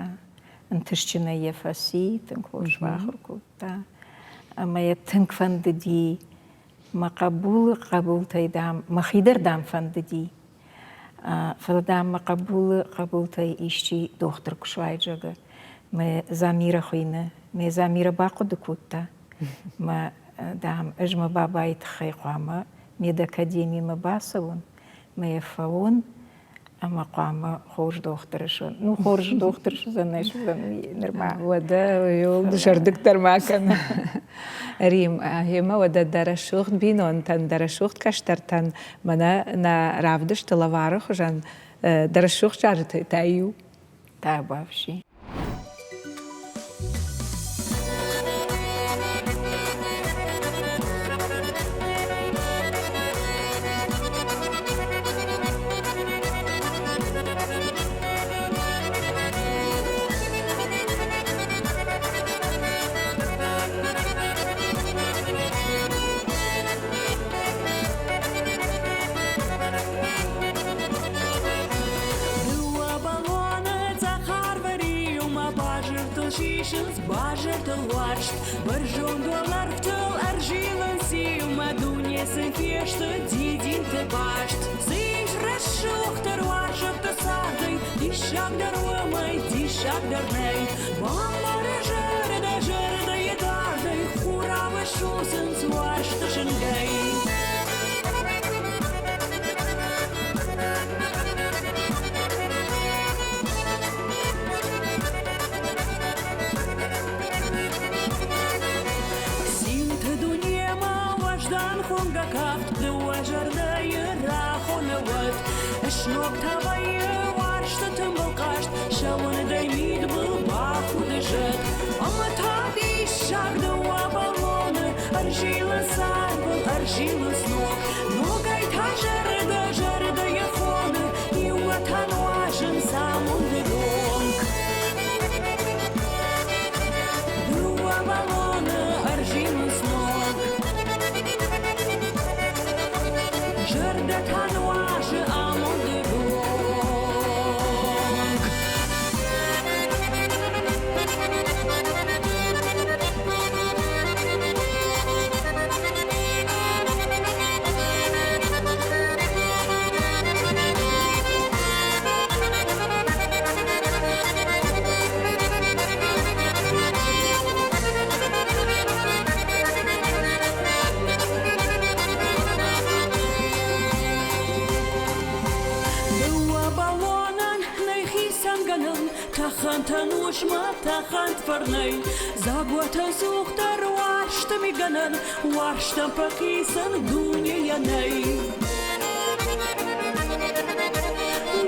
Ӕнтыстджынӕй йӕ фӕци, тынг хорз бахуыр кодта. Ӕмӕ йӕ тынг фӕндыди мӕ хъӕбулы хъӕбултӕй, дам, мӕхи дӕр, дам, фӕндыди. Фӕлӕ, дам, мӕ хъӕбулы хъӕбултӕй исчи дохтыр куы суаид, зӕгъы. Мӕ Замирӕ хуыйны. Мӕ Замирӕ бахъуыды кодта. Мӕ, дам, ӕз мӕ бабайы тыххӕй хъуамӕ медакадемимӕ бацӕуон, мӕ йӕ фӕуон, ӕмӕ хъуамӕ хорз дохтыр суон. Ну, хорз дохтыр суыдзӕн, нӕ суыдзӕн, уый нырма. Уӕдӕ дызӕрдыг дӕр ма кӕн. Рим, гъемӕ уӕдӕ дӕ рӕсугъд бинонтӕн, дӕ рӕсугъд кӕстӕртӕн мӕнӕ нӕ равдысты лӕвары хуызӕн дӕ рӕсугъд зарджытӕй та иу. Табуафси. Дыууӕ баллоны цӕхӕрвӕриумӕ базыртыл сисынц базыртыл уарзт. Бӕрзонд уӕлӕрвтыл ӕрзилынц иумӕ, дуне сын фесты дидинты баст. Цы ис рӕсугъддӕр уарзӕтты цардӕй, диссагдӕр уымӕй, диссагдӕр нӕй. Бамбары зӕрдӕ зӕрдӕйы дардӕй, хурау ссудзынц уарзты зынгӕй. Цинты дунемӕ уӕздан хонгӕ кафт дыууӕ зӕрдӕйы рахоны уӕд. Сног та вӕййы уарзты тымбыл хъазт, сӕ уындӕй мидбыл бахуды зӕд. Ӕмӕ та диссаг дыууӕ баллоны ӕрзилынц арвыл, ӕрзилынц ног. Ногӕй та зӕрдӕ зӕрдӕйы хоны, иумӕ та нуазынц амонды ронг. Дыууӕ баллоны ӕрзилынц ног. Зӕрдӕ та нуазы амонды ронг. Дыууӕ баллонӕн нӕй хицӕнгӕнӕн, Тӕхӕнтӕн уысмӕ тӕхӕнт фӕрнӕй, Дзагуатӕ цухдӕр уарзты мигӕнӕн, Уарзтӕн фӕхицӕн дунейӕ нӕй.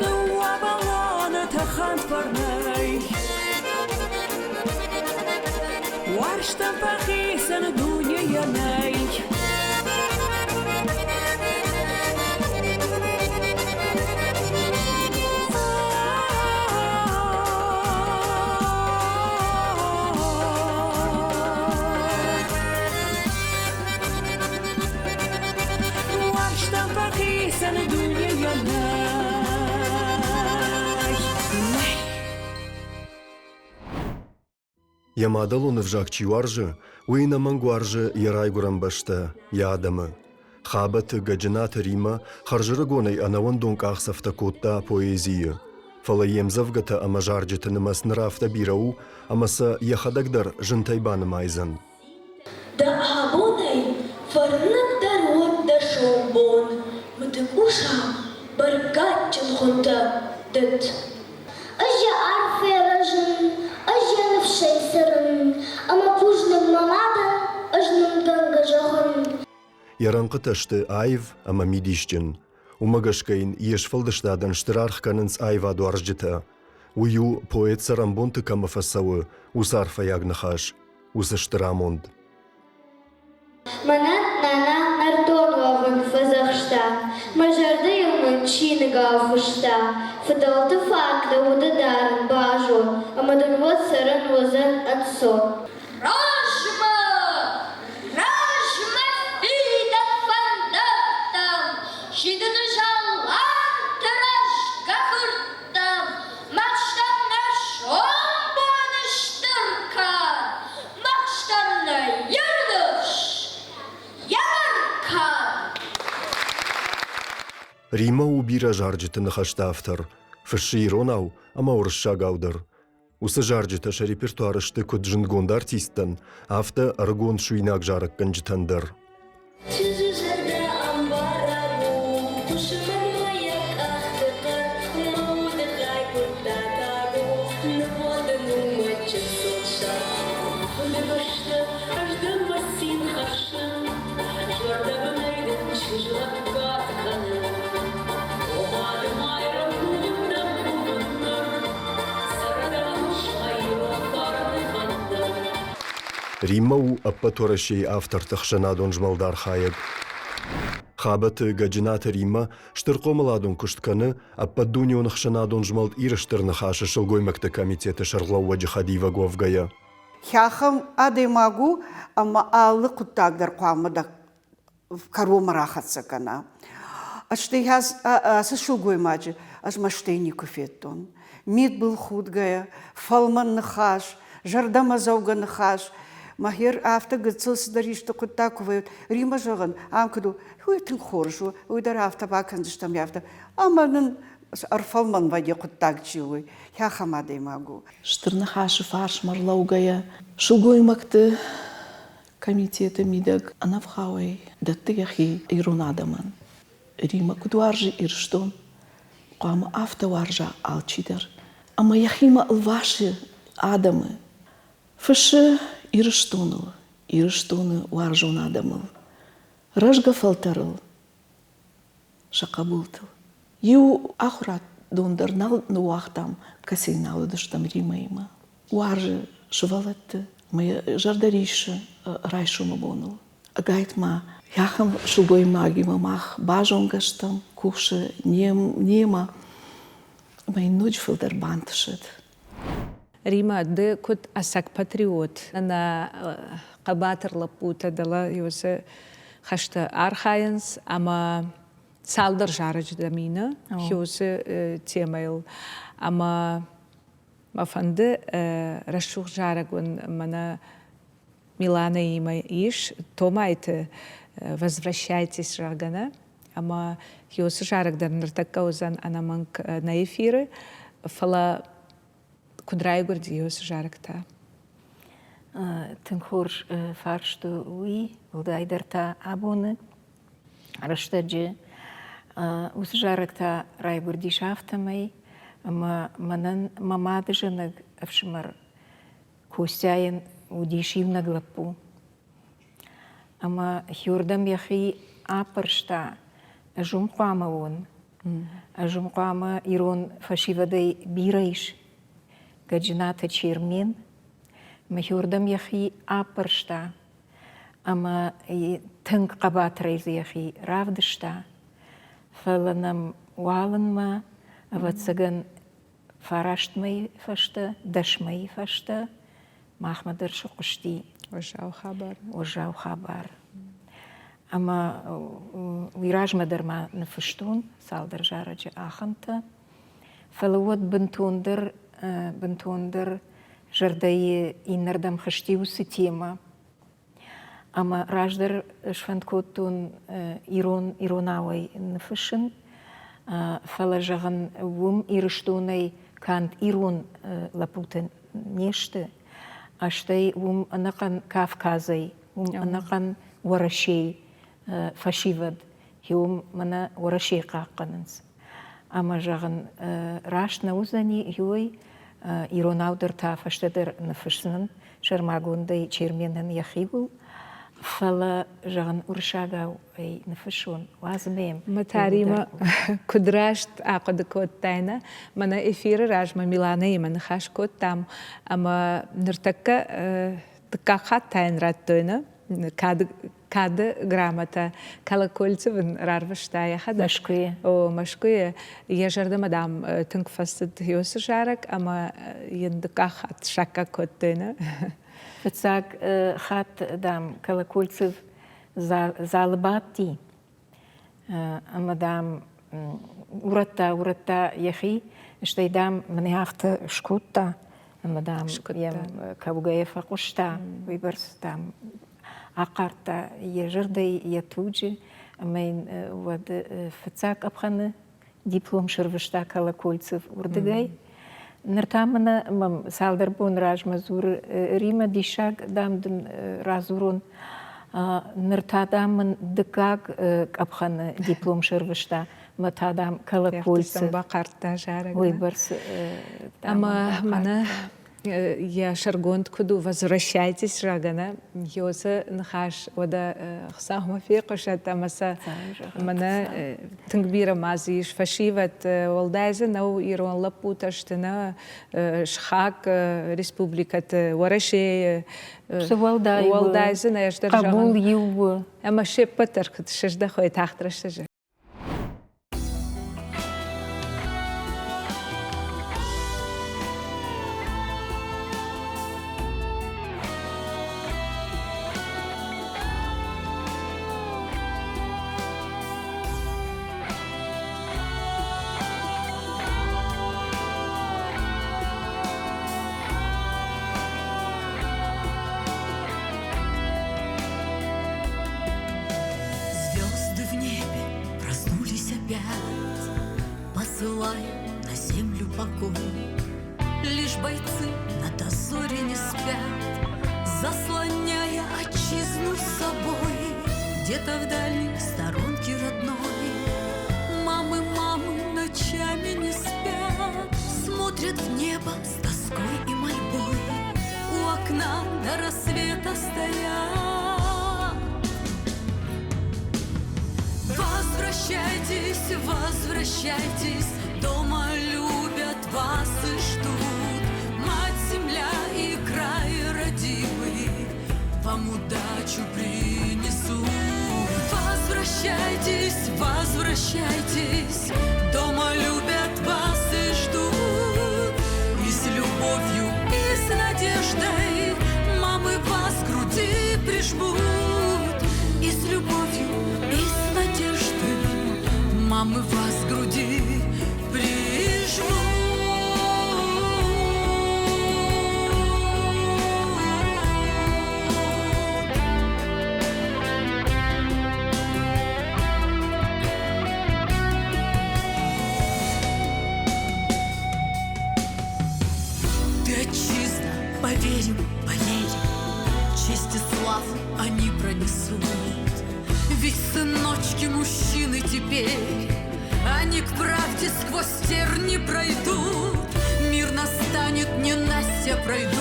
Дыууӕ баллоны тӕхӕнт фӕрнӕй, Уарзтӕн фӕхицӕн дунейӕ нӕй. Уарзтӕн фӕхицӕн дунейӕ нӕй. Йӕ мадӕлон ӕвзаг чи уарзы, уый ӕнӕмӕнг уарзы йӕ райгуырӕн бӕстӕ, йӕ адӕмы. Хабӕты Гӕджынаты Риммӕ хӕрзӕрыгонӕй ӕнӕуӕндон къахдзӕфтӕ кодта поэзийы. Фӕлӕ йе мдзӕвгӕтӕ ӕмӕ зарджыты нымӕц ныр афтӕ бирӕ у, ӕмӕ сӕ йӕхӕдӕг дӕр зынтӕй банымайдзӕн. Дӕ абонӕй фӕрныгдӕр уӕд дӕ сомбон, Мыдыкъусау бӕркадджын хуынтӕ дӕтт. Ӕз йӕ арфӕ рӕзын, ӕз йӕ ныфсӕй цӕрын, Ӕмӕ бузныг мӕ мадӕн ӕз нымдгӕнгӕ зӕгъын. Йӕ рӕнхъытӕ сты аив ӕмӕ мидисджын. Уымӕ гӕсгӕ йын йе сфӕлдыстадӕн стыр аргъ кӕнынц аивадуарзджытӕ. Уый у, поэт цӕрӕнбонты кӕмӕ фӕцӕуы, уыцы арфӕйаг ныхас, уыцы стыр амонд. Мӕнӕн нана нӕртон уӕвын фӕдзӕхста, Мӕ зӕрдӕ-иу мын чиныгау фыста, Фыдӕлты фарн дӕ уды дарын базон, Ӕмӕ дын уӕд цӕрын уыдзӕн ӕнцон. Размӕ! Размӕ фидӕн фӕндӕгтӕм, Сидыны зӕлланты рӕзгӕ фырттӕм, Махстӕм нӕ сомбоны стыр кад, Махстӕм нӕ йӕ ныфс, йӕ бӕркад. Риммӕ у бирӕ зарджыты ныхӕсты автор, фыссы иронау ӕмӕ уырыссагау дӕр. Уыцы зарджытӕ сӕ репертуары сты куыд зындгонд артисттӕн, афтӕ ӕрыгон суинаг зарӕггӕнджытӕн дӕр. Чызджы зӕрдӕ ӕмбараг у, хъуысы мӕнмӕ йӕ къӕхты хъӕр, Мӕ удыхай куырттатаг у, нывонд ын у мӕ чындздзон сӕр. Фыдыбӕсты ӕз дӕн мӕ цин хӕссын, Зӕрдӕбынӕй дын чызг лӕггад кӕны. О Мады Майрӕм, кувын дӕм кувын ныр, Риммӕ у ӕппӕт Уӕрӕсейы авторты ӕхсӕнадон змӕлды архайӕг. Хабӕты Гӕджынаты Риммӕ стыр хъомыладон куыст кӕны Ӕппӕтдунеон ӕхсӕнадон змӕлд Иры Стыр Ныхасы сылгоймӕгты комитеты сӕргълӕууӕджы хӕдивӕг уӕвгӕйӕ. Ахӕм адӕймаг у, ӕмӕ алы хъуыддаг дӕр хъуамӕ дӕ кӕронмӕ рахӕццӕ кӕна. Стӕй ацы сылгоймаджы ӕз мӕстӕй никуы федтон. Мидбыл худгӕйӕ, фӕлмӕн ныхас, зӕрдӕмӕдзӕугӕ ныхас. Мӕхер афтӕ гыццыл цыдӕр исты хъуыддаг куы вӕййы, Римӕ зӕгъын, ам куыд у, уый тынг хорз у, уый дӕр афтӕ бакӕндзыстӕм, афтӕ. Ӕмӕ нын ӕрфӕлмӕн вӕййы хъуыддаг чи у, ахӕм адӕймаг у. Стыр ныхасы фарсмӕ рлӕугӕйӕ, сылгоймӕгты комитеты мидӕг ӕнӕвгъауӕй дӕтты йӕхи ирон адӕмӕн. Римӕ куыд уарзы Ирыстон, хъуамӕ афтӕ уарза алчидӕр. Ӕмӕ йӕхимӕ ӕлвасы адӕмы. Фыссы Ирыстоныл, Ирыстоны уарзон адӕмыл, рӕзгӕ фӕлтӕрыл, сӕ хъӕбултыл. Иу ахуырадон дӕр нал ныууагътам, кӕцыйы нал уыдыстӕм Римӕимӕ. Уарзы сывӕллӕтты ӕмӕ йӕ зӕрдӕ риссы райсомы боныл. Ӕгайтма ахӕм сылгоймагимӕ мах базонгӕ стӕм, кусы немӕ ӕмӕ йын ноджы фылдӕр бантысӕд. Римӕ, ды куыд ӕцӕг патриот, нӕ хъӕбатыр лӕппутӕ дӕлӕ уыцы хӕсты архайынц ӕмӕ цалдӕр зарӕджы дӕм ины уыцы темӕйыл ӕмӕ мӕ фӕнды рӕсугъд зарӕг уын мӕнӕ Миланаимӕ ис Томайты «Возвращайтесь», зӕгъгӕ, нӕ? Ӕмӕ уыцы зарӕг дӕр ныртӕккӕ уыдзӕн ӕнӕмӕнг нӕ эфиры, фӕлӕ куыд райгуырди уыцы зарӕг та? Тынг хорз фарст у уый, уӕлдайдӕр та абоны рӕстӕджы. Уыцы зарӕг та райгуырдис афтӕмӕй, ӕмӕ мӕнӕн мӕ мадызӕнӕг ӕфсымӕр Костяйӕн уыдис иунӕг лӕппу. Ӕмӕ хиуырдӕм йӕхи аппӕрста, ӕз уым хъуамӕ уон, ӕз уым хъуамӕ ирон фӕсивӕдӕй бирӕ ис. Гӕджынаты Чермен мӕ хиуырдӕм йӕхи аппӕрста ӕмӕ тынг хъӕбатырӕй дзы йӕхи равдыста. Фӕлӕ нӕм уалынмӕ, ӕвӕццӕгӕн, фараст мӕйы фӕстӕ, 10 мӕйы фӕстӕ махмӕ дӕр сыхъуысти уӕззау хабар. Уӕззау хабар. Ӕмӕ уый размӕ дӕр ма ныффыстон цалдӕр зарӕджы ахӕмтӕ. Фӕлӕ уӕд бынтондӕр, бынтондӕр. зӕрдӕйы иннӕрдӕм хызти уыцы темӕ. Ӕмӕ раздӕр сфӕнд кодтон ирон иронауӕй ныффыссын, фӕлӕ, зӕгъын, уым Ирыстонӕй канд ирон лӕппутӕ не сты, стӕй уым ӕнӕхъӕн Кавказӕй, уым ӕнӕхъӕн Уӕрӕсейы фӕсивӕд, уым мӕнӕ Уӕрӕсейы хъахъхъӕнынц. Ӕмӕ, зӕгъын, раст нӕ уыдзӕни, иуӕй иронау дӕр та фӕстӕдӕр ныффысдзынӕн сӕрмагондӕй Черменӕн йӕхиуыл, фӕлӕ, зӕгъын, уырыссагау ӕй ныффыссон, уадз мӕм. Мӕ куыд раст ахъуыды кодтай, нӕ? Мӕнӕ эфиры размӕ Миланӕимӕ ныхас кодтам, ӕмӕ ныртӕккӕ дыккаг хатт та йын радтой, нӕ? Кады кады грамотӕ Колокольцев ын рарвыста йӕхӕдӕг. Мӕскуыйы. О, Мӕскуыйы. Йӕ зӕрдӕмӕ, дам, тынг фӕцыд Йосы зарӕг ӕмӕ йын дыккаг хатт саккаг кодтой, нӕ? Фыццаг хатт, дам, Колокольцев залы бадти ӕмӕ, дам, урӕдта, урӕдта йӕхи, стӕй, дам, мӕнӕ афтӕ скодта, ӕмӕ, дам, йӕм кӕугӕйӕ фӕхъуыста, уыйбӕрц, дам, ахъардта йӕ зӕрдӕйы, йӕ туджы, ӕмӕ йын уӕд фыццаг къӕпхӕны диплом сӕрвыста Колокольцев уырдыгӕй. Ныр та мӕнӕ мӕм цалдӕр боны размӕ дзуры Римӕ, диссаг, дам, дын радзурон. Ныр та, дам, мын дыккаг къӕпхӕны диплом сӕрвыста, мӕ та, дам, Колокольцев. Бахъардта зарӕг. Уыйбӕрц. Ӕмӕ мӕнӕ йӕ сӕргонд куыд у «Возвращайтесь», зӕгъгӕ, нӕ Йосы ныхас уӕдӕ Хуыцаумӕ фехъуысӕд ӕмӕ сӕ мӕнӕ тынг бирӕ ма дзы ис фӕсивӕд, уӕлдай дзы нӕу ирон лӕппутӕ сты, нӕ сыхаг республикӕты, Уӕрӕсейы. Цы уӕлдай уӕлдай дзы нӕ ӕз дӕр хъӕбул иу у. Ӕмӕ се ппӕт дӕр куыд сыздӕхой тагъд рӕстӕджы. Звезды в небе проснулись опять, Посылая на землю покой. Лишь бойцы на дозоре не спят, Заслоняя отчизну собой. Где-то в дальней сторонке родной Мамы, мамы ночами не спят, Смотрят в небо с тоской и мольбой. У окна до рассвета стоят. Возвращайтесь, возвращайтесь, дома любят вас и ждут. Мать земля и край родимый вам удачу принесут. Возвращайтесь, возвращайтесь, дома любят вас и ждут. И с любовью, и с надеждой мамы вас к груди прижмут. И с любовью, и с надеждой мамы вас к груди прижмут. Ты отчизна, поверим, поверим, Честь и славу они пронесут. Ведь сыночки мужчины теперь, Они к правде сквозь терни пройдут. Мир настанет, ненастья пройдут.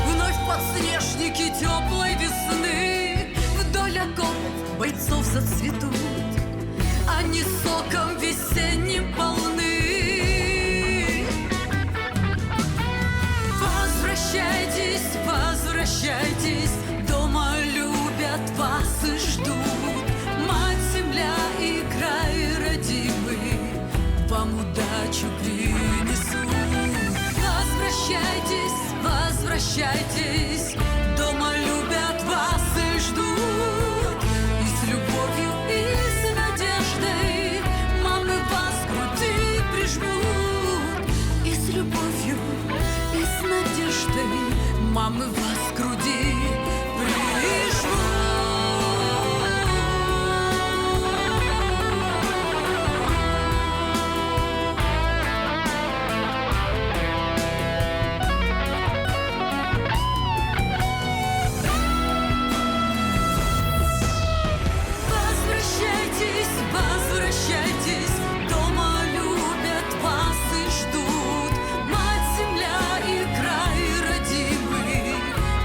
Вновь подснежники теплой весны Вдоль окопов бойцов зацветут. Они соком весенним полны. Возвращайтесь, возвращайтесь, дома любят вас и ждут. Мать земля и край родимый вам удачу принесут. Возвращайтесь, возвращайтесь, дома любят вас и ждут. И с любовью, и с надеждой мамы вас к груди прижмут. И с любовью, и с надеждой. мамы вас к груди прижмут. Возвращайтесь, возвращайтесь, дома любят вас и ждут. Мать земля и край родимый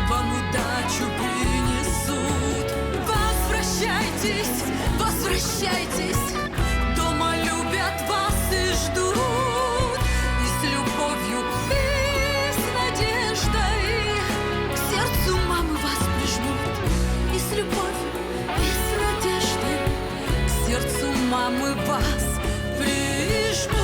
вам удачу принесут. Возвращайтесь, возвращайтесь, дома любят вас и ждут. И с любовью, и с надеждой к сердцу мамы вас прижмут. И с любовью, и с надеждой к сердцу мамы вас прижмут.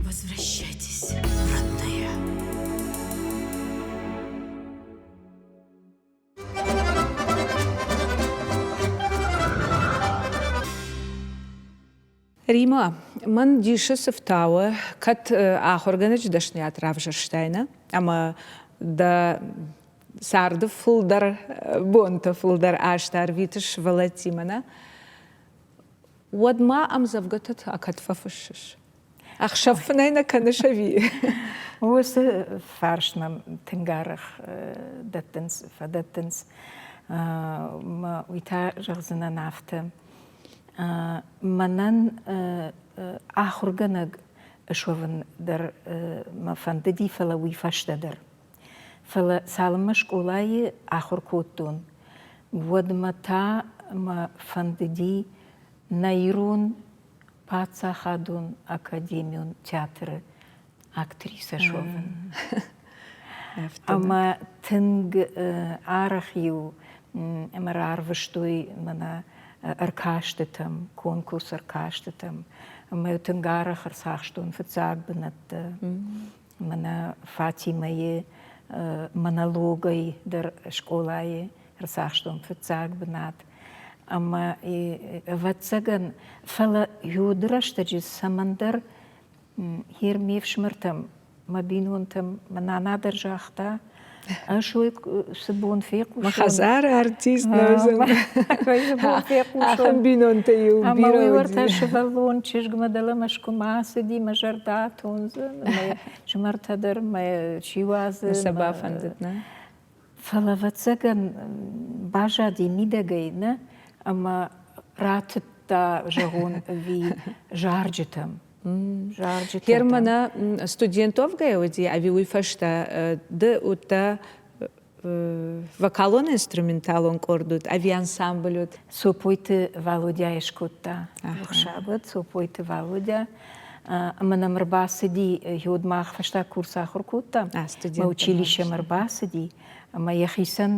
Возвращайтесь, родные. Рима, мӕн дисы цы фтауы, кӕд ахуыргӕнӕджы дӕсныйад равзӕрстай, нӕ? Ӕмӕ дӕ царды фылдӕр бонты фылдӕр азтӕ ӕрвитыс сывӕллӕттимӕ, нӕ? Уӕд ма ӕмдзӕвгӕтӕ та кӕд фӕфыссыс? Ӕхсӕв фынӕй нӕ кӕныс ӕви? Уыцы фарст мӕм тынг арӕх дӕттынц, фӕдӕттынц. Уый та зӕгъдзынӕн афтӕ. Мӕнӕн ахуыргӕнӕг суӕвын дӕр мӕ фӕндыди, фӕлӕ уый фӕстӕдӕр. Фӕлӕ цалынмӕ скъолайы ахуыр кодтон, уӕдмӕ та мӕ фӕндыди нӕ ирон паддзахадон академион театры актрисӕ суӕвын. Ӕмӕ тынг арӕх-иу ӕмӕ рарвыстой мӕнӕ ӕркастытӕм, конкурс ӕркастытӕм. Ӕмӕ тынг арӕх ӕрцахстон фыццаг бынӕттӕ. Мӕнӕ Фатимӕйы монологӕй дӕр скъолайы ӕрцахстон фыццаг бынат. Ӕмӕ, ӕвӕццӕгӕн, фӕлӕ уӕды рӕстӕджы цӕмӕндӕр Гьер ме фсымӕртӕм, мӕ бинонтӕм мӕ нана дӕр загъта, ӕз уый цы бон фехъусон. Мӕ хӕдзары артист нӕ уыдзӕн. Ахӕм бинонтӕ-иу бирӕ Ӕмӕ уый уӕртӕ сывӕллон чызгмӕ дӕлӕ Мӕскуымӕ ацыди, мӕ зӕрдӕ атондзӕн, мӕ фсымӕртӕ дӕр мӕ чи уадзы. Сӕ бафӕндыд, нӕ? Фӕлӕ, ӕвӕццӕгӕн, баззади мидӕгӕй, нӕ? Ӕмӕ ратыдта, зӕгъон, ӕви зарджытӕм. Германа студент уӕвгӕйӕ уыди ӕви уый фӕстӕ ды уыдтӕ вокалон-инструменталон къорд уыд ӕви ансамбль уыд? Цопойты Валодяйы скодта рухсаг Цопойты Валодя. Ӕмӕ нӕм ӕрбацыди, уӕд мах фӕстаг курс ахуыр кодтам, мӕ училищемӕ ӕрбацыди, ӕмӕ йӕхицӕн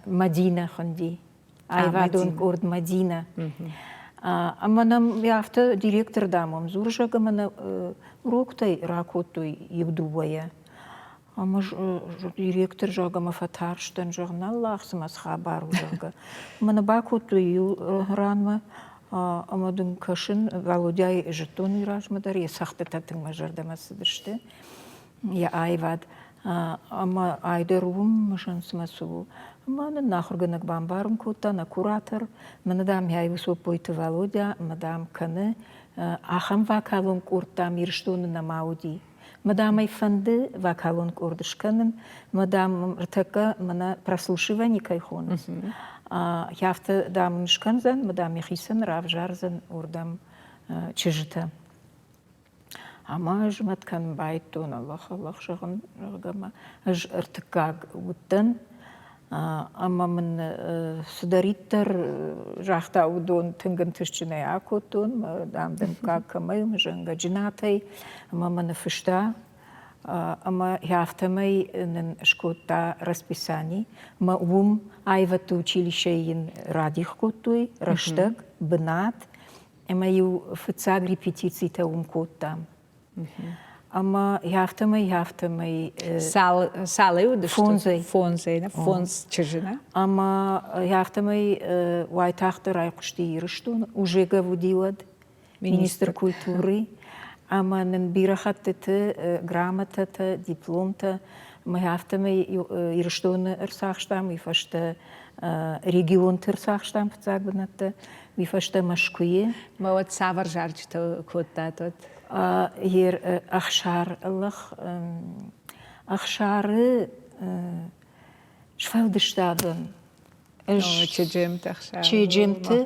Мадинӕ хуынди. аивадон къорд Мадинӕ. Ӕмӕ нӕм афтӕ директор, дам, уым дзуры, ӕмӕ нӕ уроктӕй ракодтой иу-дыууӕйӕ. Ӕмӕ директор, зӕгъгӕ, мӕ фӕтарстӕн, зӕгъ, нӕллах, цымӕ цы хабар у, зӕгъгӕ. Ӕмӕ нӕ бакодтой иу ранмӕ, ӕмӕ дын кӕсын, Валодяйы зыдтон уый размӕ дӕр, йӕ цӕгъдтытӕ тынг мӕ зӕрдӕмӕ цыдысты. йӕ аивад. Ӕмӕ айдӕр уым мысын цымӕ цы у. Ӕмӕ нын ахуыргӕнӕг бамбарын кодта, нӕ куратор, мӕнӕ, дам, ӕй Усоппойты Валодя, ӕмӕ, дам, кӕны ахӕм вокалон къорд, дам, Ирыстоны нӕма уыди. Мӕ, дам, ӕй фӕнды вокалон къорд скӕнын, мӕ, дам, ӕртӕккӕ мӕнӕ прослушивание кӕй хонынц, афтӕ, дам, ын скӕндзӕн, мӕ, дам, йӕхицӕн равзардзӕн уырдӕм чызджытӕ. Ӕмӕ ӕз мӕт кӕнын байдыдтон, Аллах, Аллах, зӕгъын, зӕгъгӕ ма ӕз ӕртыккаг уыдтӕн. Ӕмӕ мын цыдӕриддӕр загъта, уыдон тынг ӕнтыстджынӕй акодтон, мӕ дам дымккаг кӕмӕй, мӕ зӕнгӕджынатӕй, ӕмӕ мӕ ныффыста. Ӕмӕ афтӕмӕй нын скодта расписани. Мӕ уым аивӕдты училищейы йын радих кодтой рӕстӕг, бынат, Ӕмӕ-иу фыццаг репетицитӕ уым кодтам. Ӕмӕ афтӕмӕй, афтӕмӕй. Цалӕй уыдысты? Фондзӕй. Фондзӕй, фондз чызджы, нӕ? Ӕмӕ афтӕмӕй уайтагъддӕр айхъуысти Ирыстон, Ужегов уыди уӕд, министр культуры. Ӕмӕ нын бирӕ хӕттыты грамотӕтӕ, дипломтӕ. Ӕмӕ афтӕмӕй Ирыстоны ӕрцахстам, уый фӕстӕ регионты ӕрцахстам фыццаг бынӕттӕ, уый фӕстӕ Мӕскуыйы. Мӕ уӕд цавӕр зарджытӕ кодтат уӕд? Ӕхсар лӕг Ӕхсары сфӕлдыстадӕн ӕз Чеджемты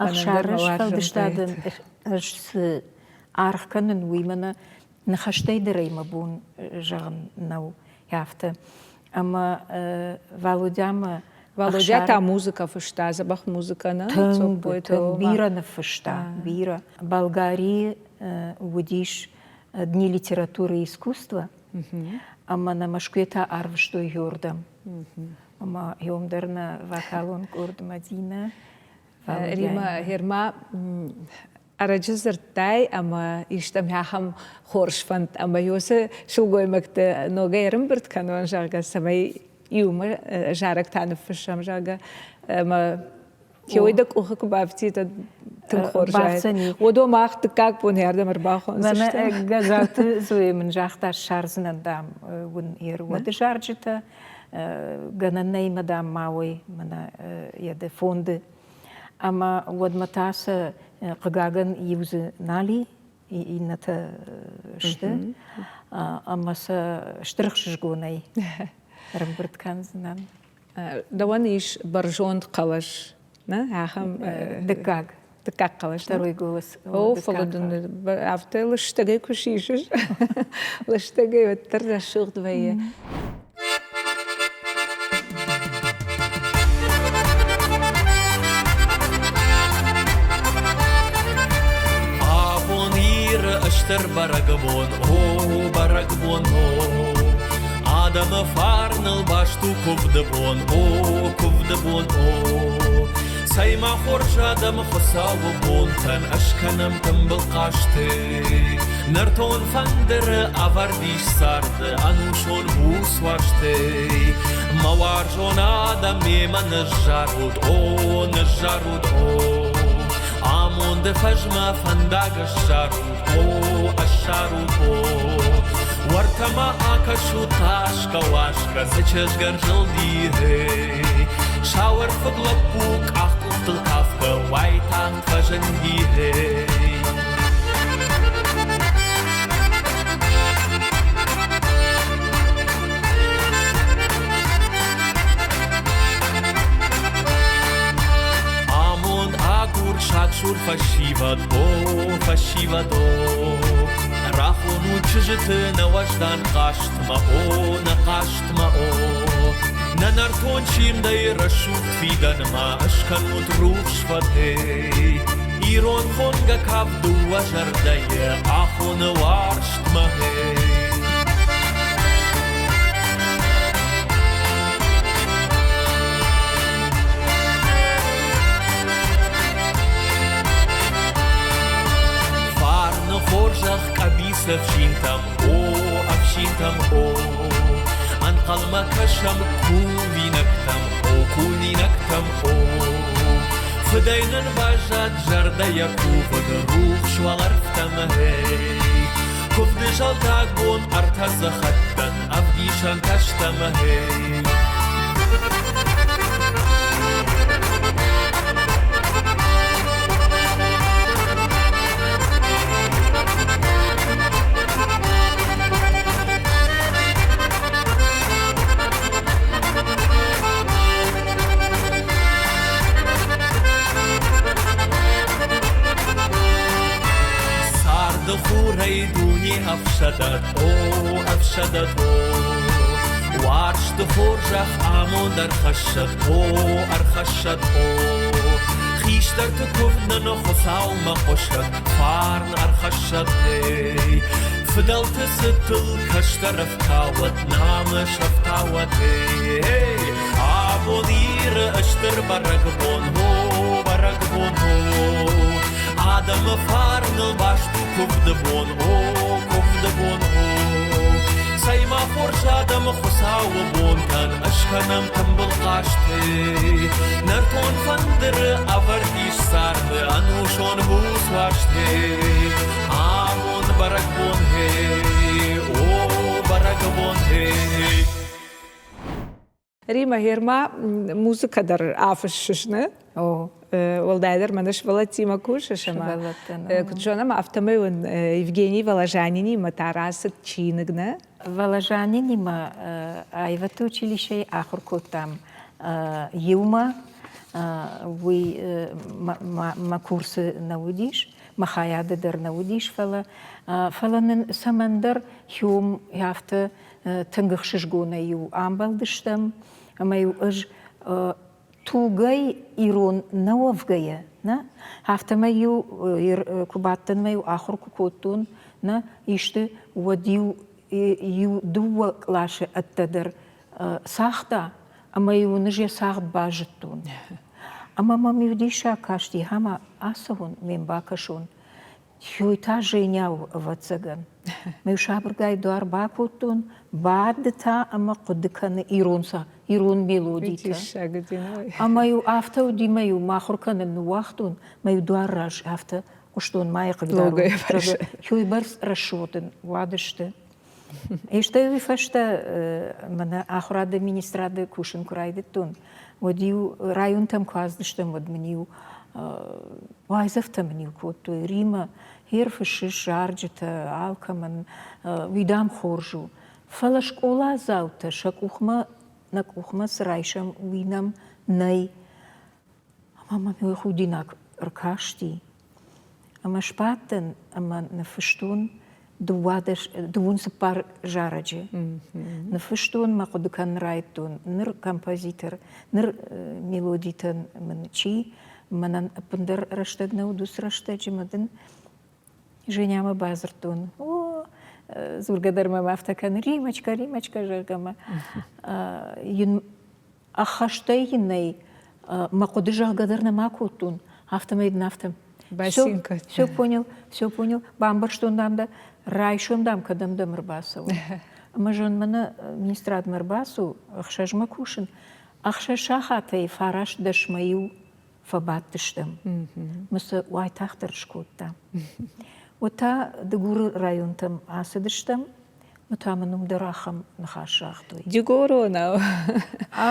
Ӕхсары сфӕлдыстадӕн ӕз цы аргъ кӕнын, уый мӕнӕ ныхӕстӕй дӕр ӕй мӕ бон зӕгъын нӕу афтӕ. Ӕмӕ Валодямӕ Валодя та музыкӕ фыста, дзӕбӕх музыкӕ, нӕ? Тынг, тынг бирӕ ныффыста, бирӕ. Болгарийы уыдис Дни литературы и искусства, ӕмӕ нӕ Мӕскуыйы та арвыстой Йордӕм. Ӕмӕ йом дӕр нӕ вокалон къорд Мадинӕ. Рима, Герма, ӕрӕджы дзырдтай ӕмӕ истӕм ахӕм хорз фӕнд ӕмӕ уыцы сылгоймӕгты ногӕй ӕрӕмбырд кӕнон, зӕгъгӕ, цӕмӕй иумӕ зарӕг та ныффыссӕм, зӕгъгӕ, ӕмӕ Кеуй дӕ къухы куы бафтид, тынг хорз. Уыдон мах дыккаг бон ардӕм ӕрбахондзысты. Мӕнӕ Гӕзӕрты Зоя мын загъта, ссардзынӕн, дам, уын ӕруӕды зарджытӕ, гӕнӕн нӕй мӕ, дам, ма уой мӕнӕ йӕ фонды. Ӕмӕ уӕдмӕ та сӕ, хъыгагӕн, иу дзы нал и, иннӕтӕ сты. Ӕмӕ сӕ стыр ӕхсызгонӕй ӕрӕмбырд кӕндзынӕн. Дӕуӕн ис бӕрзонд хъӕлӕс, нӕ? Ахӕм дыккаг. Дыккаг хъӕлӕс. Второй голос. О, фӕлӕ дын афтӕ лыстӕгӕй куы сисыс, лыстӕгӕй уӕддӕр рӕсугъд вӕййы. Абон Иры стыр бӕрӕгбон, о, бӕрӕгбон, о. Адӕмы фарныл баст у куывды бон, о, куывды бон, о. Цӕй ма хорз адӕм Хуыцауы бонтӕн ӕскӕнӕм тымбыл хъазты. Нӕртон фӕндыры ӕвӕрд ис царды ӕнусон буц уарзтӕй. Мӕ уарзон адӕм мемӕ ныззарут, о, ныззарут, о. Амонды фӕзмӕ фӕндаг ӕссарут, о, ӕссарут, о. Уӕртӕ ма акӕсут тасгӕ-уасгӕ, цы чызг ӕрзылди, гъей. Сауӕрфыг лӕппу къахкъухтыл кафгӕ уайтагъд фӕзынди, гъей. Амонд агур сагсур фӕсивӕд, о, фӕсивӕд, о. Рахонут чызджыты нӕ уӕздан хъазтмӕ, о, нӕ хъазтмӕ, о. Нӕ нӕртон симдӕй рӕсугъд фидӕнмӕ ӕскӕнут рухс фӕдӕй. Ирон хонгӕ кафт дыууӕ зӕрдӕйы ахоны уарзтмӕ, гъей. Фарны хорзӕх къӕбицы ӕфсинтӕм, о, ӕфсинтӕм, о. Ӕнхъӕлмӕ кӕсӕм кувинӕгтӕм, о, кувинӕгтӕм, о. Фыдӕй нын баззад зӕрдӕйӕ кувын рухс уӕлӕрвтӕм, гъей. Куывды зӕлдаг бон ӕртӕ дзыхӕттӕн ӕвдисӕнтӕ стӕм, гъей. Царды хурӕй дуне ӕфсӕдӕд, о, ӕфсӕдӕд, о. Уарзты хорзӕх амонд ӕрхӕссӕд, о, ӕрхӕссӕд, о. Хистӕрты куывд нын Хуыцаумӕ хъуысӕд, фарн ӕрхӕссӕд, эй. Фыдӕлты цытыл кӕстӕр ӕфтауӕд, намыс ӕфтауӕд, эй. Абон Иры стыр бӕрӕгбон, о, бӕрӕгбон, о. Адӕмы фарныл баст у куывды бон, о, куывды бон, о. хорз адӕмы Хуыцауы бонтӕн ӕскӕнӕм тымбыл хъазты. Нӕртон фӕндыры ӕвӕрд ис царды ӕнусон буц уарзты. Амон бӕрӕгбон, гъей, о, бӕрӕгбон, гъей. Рима, герма музыкӕ дӕр афыссыс, нӕ? О. Уӕлдайдӕр мӕнӕ сывӕллӕттимӕ кусыс ӕмӕ куыд зонӕм, афтӕмӕй уын Евгений Воложанинимӕ та рацыд чиныг, нӕ? Воложанинимӕ аивӕдты училищейы ахуыр кодтам иумӕ. Уый мӕ курсы нӕ уыдис, мӕ хайады дӕр нӕ уыдис, фӕлӕ фӕлӕ нын цӕмӕндӕр хиум афтӕ тынг ӕхсызгонӕй-иу амбӕлдыстӕм, ӕмӕ-иу ӕз тугӕй ирон нӕ уӕвгӕйӕ, нӕ, афтӕмӕй-иу куы бадтӕн ӕмӕ-иу ахуыр куы кодтон, нӕ, исты, уӕд-иу иу дыууӕ къласы ӕддӕдӕр цагъта, ӕмӕ-иу ын ӕз йӕ цагъд базыдтон. Ӕмӕ мӕм-иу диссаг касти, ӕмӕ ацӕуон, ме мбакӕсон. Ёй та Женя у, ӕвӕццӕгӕн. Ме сабыргай дуар бакодтон, бады та ӕмӕ хъуыды кӕны ирон ирон мелодитӕ. Ӕмӕ-иу афтӕ уыди, мӕ-иу мӕ ахуыр кӕнын ныууагътон, мӕ-иу дуар раз афтӕ хъуыстон майы хъыгдарон. Уыйбӕрц рӕсугъд ын уадысты. Стӕй уый фӕстӕ мӕнӕ ахуырады министрады кусын куы райдыдтон, уӕд-иу районтӕм куы ацыдыстӕм, уӕд мын-иу уайдзӕфтӕ мын-иу кодтой, Римӕ, хер фыссыс зарджытӕ алкӕмӕн, уый дам хорз у. Фӕлӕ скъоладзаутӕ сӕ къухмӕ, нӕ къухмӕ цы райсӕм, уый нӕм нӕй. Ӕмӕ мӕм уый худинаг ӕркасти. Ӕмӕ сбадтӕн ӕмӕ ныффыстон дыууадӕс, дыууын цыппар зарӕджы. Ныффыстон, мӕ хъуыды кӕнын райдыдтон, ныр композитор, ныр мелодитӕн мын чи, мӕнӕн ӕппындӕр рӕстӕг нӕ уыд уыцы рӕстӕджы, мӕ дын Женямӕ бадзырдтон, о, дзургӕ дӕр мӕм афтӕ кӕны, Римочка, Римочка, зӕгъгӕ мӕ йын ӕххӕстӕй йын нӕй, мӕ хъуыды зӕгъгӕ дӕр нӕма кодтон, афтӕмӕй дын афтӕ. Все понял, все понял, бамбӕрстон дам дӕ, райсом дам кӕдӕм дӕм ӕрбацӕуын. Ӕмӕ зон мӕнӕ министрадмӕ ӕрбацу, ӕхсӕзмӕ кусын, ӕхсӕз сахатӕй фараст дӕсмӕ иу фӕбадтыстӕм. Мӕ сӕ уайтагъддӕр скодта. Уӕд та Дыгуры районтӕм ацыдыстӕм, мӕ та мын уым дӕр ахӕм ныхас загътой. Дигоронау.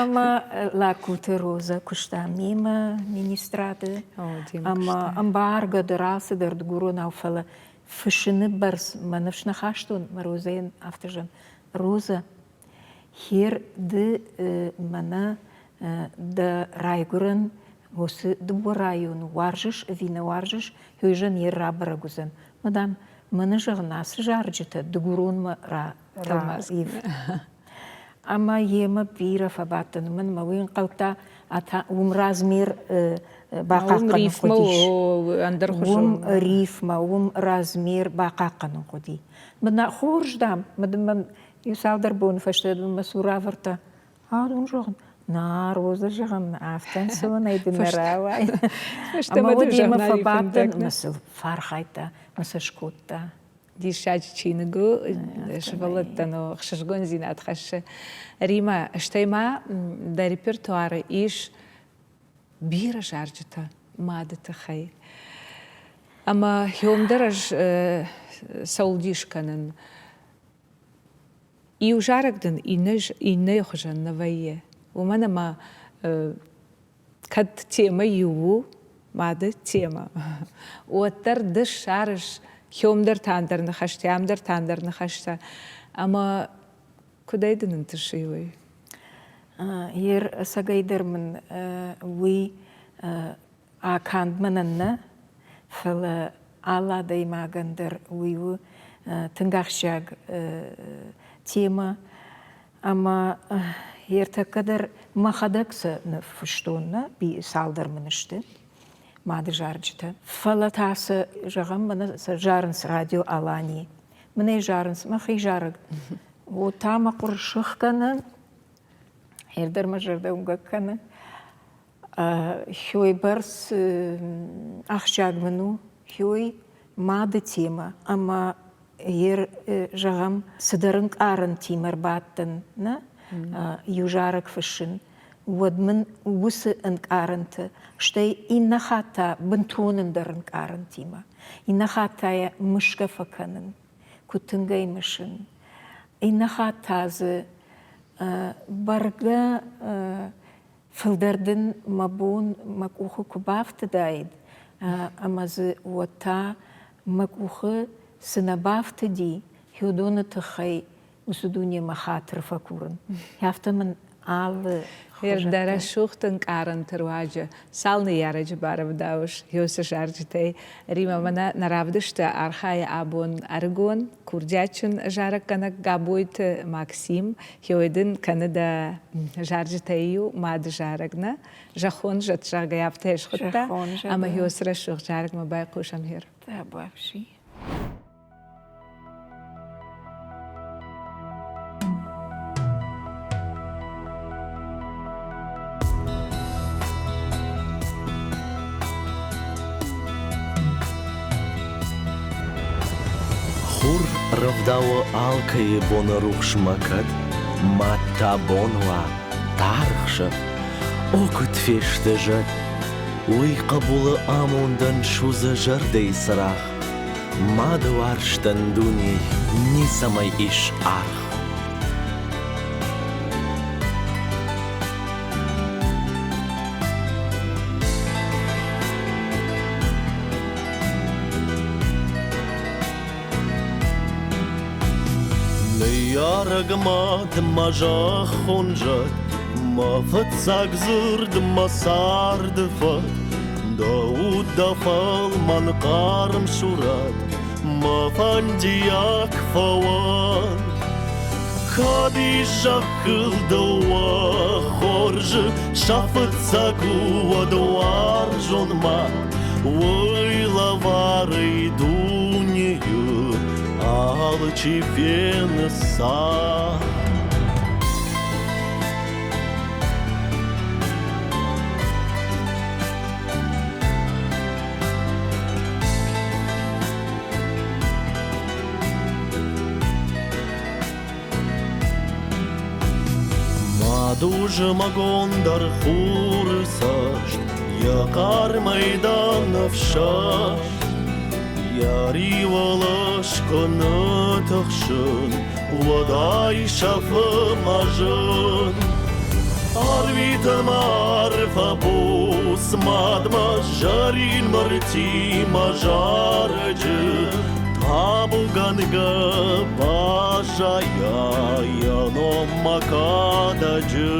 Ӕмӕ Лӕгкуты Розӕ куыста мемӕ министрады. Ӕмӕ ӕмбаргӕ дӕр алцыдӕр дыгуронау, фӕлӕ фысыны бӕрц мӕ ныфс нӕ хастон, мӕ Розӕйӕн афтӕ зӕгъын, Розӕ, хер ды мӕнӕ дӕ райгуырӕн уыцы дыууӕ районы уарзыс ӕви нӕ уарзыс, уый зӕн йе рабӕрӕг уыдзӕн. Мадам, мӕнӕ зӕгъын, ацы зарджытӕ дыгуронмӕ раив. Ӕмӕ йемӕ бирӕ фӕбадтӕн, уымӕн ӕмӕ уый ӕнхъӕлдта, уым размер бахъахъхъӕнын хъуыдис. Уым рифмӕ, уым размер бахъахъхъӕнын хъуыди. Мӕнӕ хорз, дам, мӕн иу цалдӕр боны фӕстӕ мӕ цуры авӕрдта Адон зӕгъын, на, Роза зӕгъын, афтӕ ӕнцонӕй дын нӕ рауай. Ӕмӕ уӕд йемӕ фӕбадтӕн, мӕ сыл фӕархайдта, мӕ сӕ скодта. Диссаджы чиныг у, сывӕллӕттӕн ӕхсызгондзинад хӕссы. Римӕ, стӕй ма дӕ репертуары ис бирӕ зарджытӕ мады тыххӕй. Ӕмӕ хиом дӕр ӕз цӕуыл дис кӕнын. Иу зарӕг дын иннӕйы хуызӕн нӕ вӕййы, уымӕн ӕмӕ кӕд темӕ иу у, мады темӕ, уӕддӕр ды ссарыс хиомдӕр та ӕндӕр ныхӕстӕ, ам дӕр та ӕндӕр ныхӕстӕ. Ӕмӕ куыдӕй дын ӕнтысы уый? Ер ӕцӕгӕйдӕр мын уый канд мӕнӕн нӕ, фӕлӕ алы адӕймагӕн дӕр уый у тынг ахсджиаг темӕ. Ӕмӕ ӕртӕккӕ дӕр мӕхӕдӕг сӕ ныффыстон, нӕ, цалдӕр мын сты мады зарджытӕ. Фӕлӕ та сӕ, зӕгъӕм, мӕнӕ сӕ зарынц радио Аланийы. Мӕнӕ зарынц мӕхи зарӕг. О, та мӕ хъуыр сых кӕны, ӕрдӕр мӕ зӕрдӕ уынгӕг кӕны. Хёйбӕрц ахсджиаг мын у хёй мады темӕ ӕмӕ. Ер, зӕгъӕм, цыдӕр ӕнкъарӕнтимӕ ӕрбадтӕн, нӕ, иу зарӕг фыссын, уӕд мын уыцы ӕнкъарӕнты, стӕй иннӕ хатт та бынтон ӕндӕр ӕнкъарӕнтимӕ, иннӕ хатт та йӕ мысгӕ фӕкӕнын, куыд тынг ӕй мысын. Иннӕ хатт та дзы бӕргӕ фылдӕр дын мӕ бон мӕ къухы куы бафтыдаид, ӕмӕ дзы уӕд та мӕ къухы цы нӕ бафтыди, уыдоны тыххӕй уыцы дунемӕ хатыр фӕкурын. Афтӕ мын алы Дӕ рӕсугъд ӕнкъарӕнты руаджы цал ныййарӕджы барӕвдауыс уыцы зарджытӕй. Римӕ, мӕнӕ нӕ равдысты архайы абон ӕрыгон, курдиатджын зарӕггӕнӕг Габойты Максим. Хеой дын кӕны дӕ зарджытӕй иу мады зарӕг, нӕ? Зӕххон зӕд, зӕгъгӕ, афтӕ схуыдта. Ӕмӕ уыцы рӕсугъд зарӕгмӕ байхъусӕм хер. Табуафси. Хур рӕвдауы алкӕйы боны рухсмӕ кӕд, мад та бон уа, тар ӕхсӕв. О, куыд фесты зӕд! Уый хъӕбулы амондӕн судзы зӕрдӕйы цырагъ. Мады уарзтӕн дуне ницӕмӕй ис аргъ. Ныййарӕг мад мӕ зӕххон зӕд, мӕ фыццаг дзырд, мӕ царды фӕд. Дӕ уд дӕ фӕлмӕн хъарм сурӕт, мӕ фӕндиаг фӕуӕд. Кӕд ис зӕххыл дыууӕ хорзы, сӕ фыццаг у уӕд уарзон мад, уый лӕварӕй дунейы алчи фены цард. Мад у зымӕгондӕр хуры цӕст, йӕ хъармӕй дӕн ӕфсӕст. Йӕ риуыл ыскъуыны тыхсын, уӕд айсӕфы мӕ зын. Арвиты мӕ арфӕ буц мадмӕ, зӕрин мыртимӕ зарӕджы, табугӕнгӕ баззайа йӕ ном мӕ кадӕджы.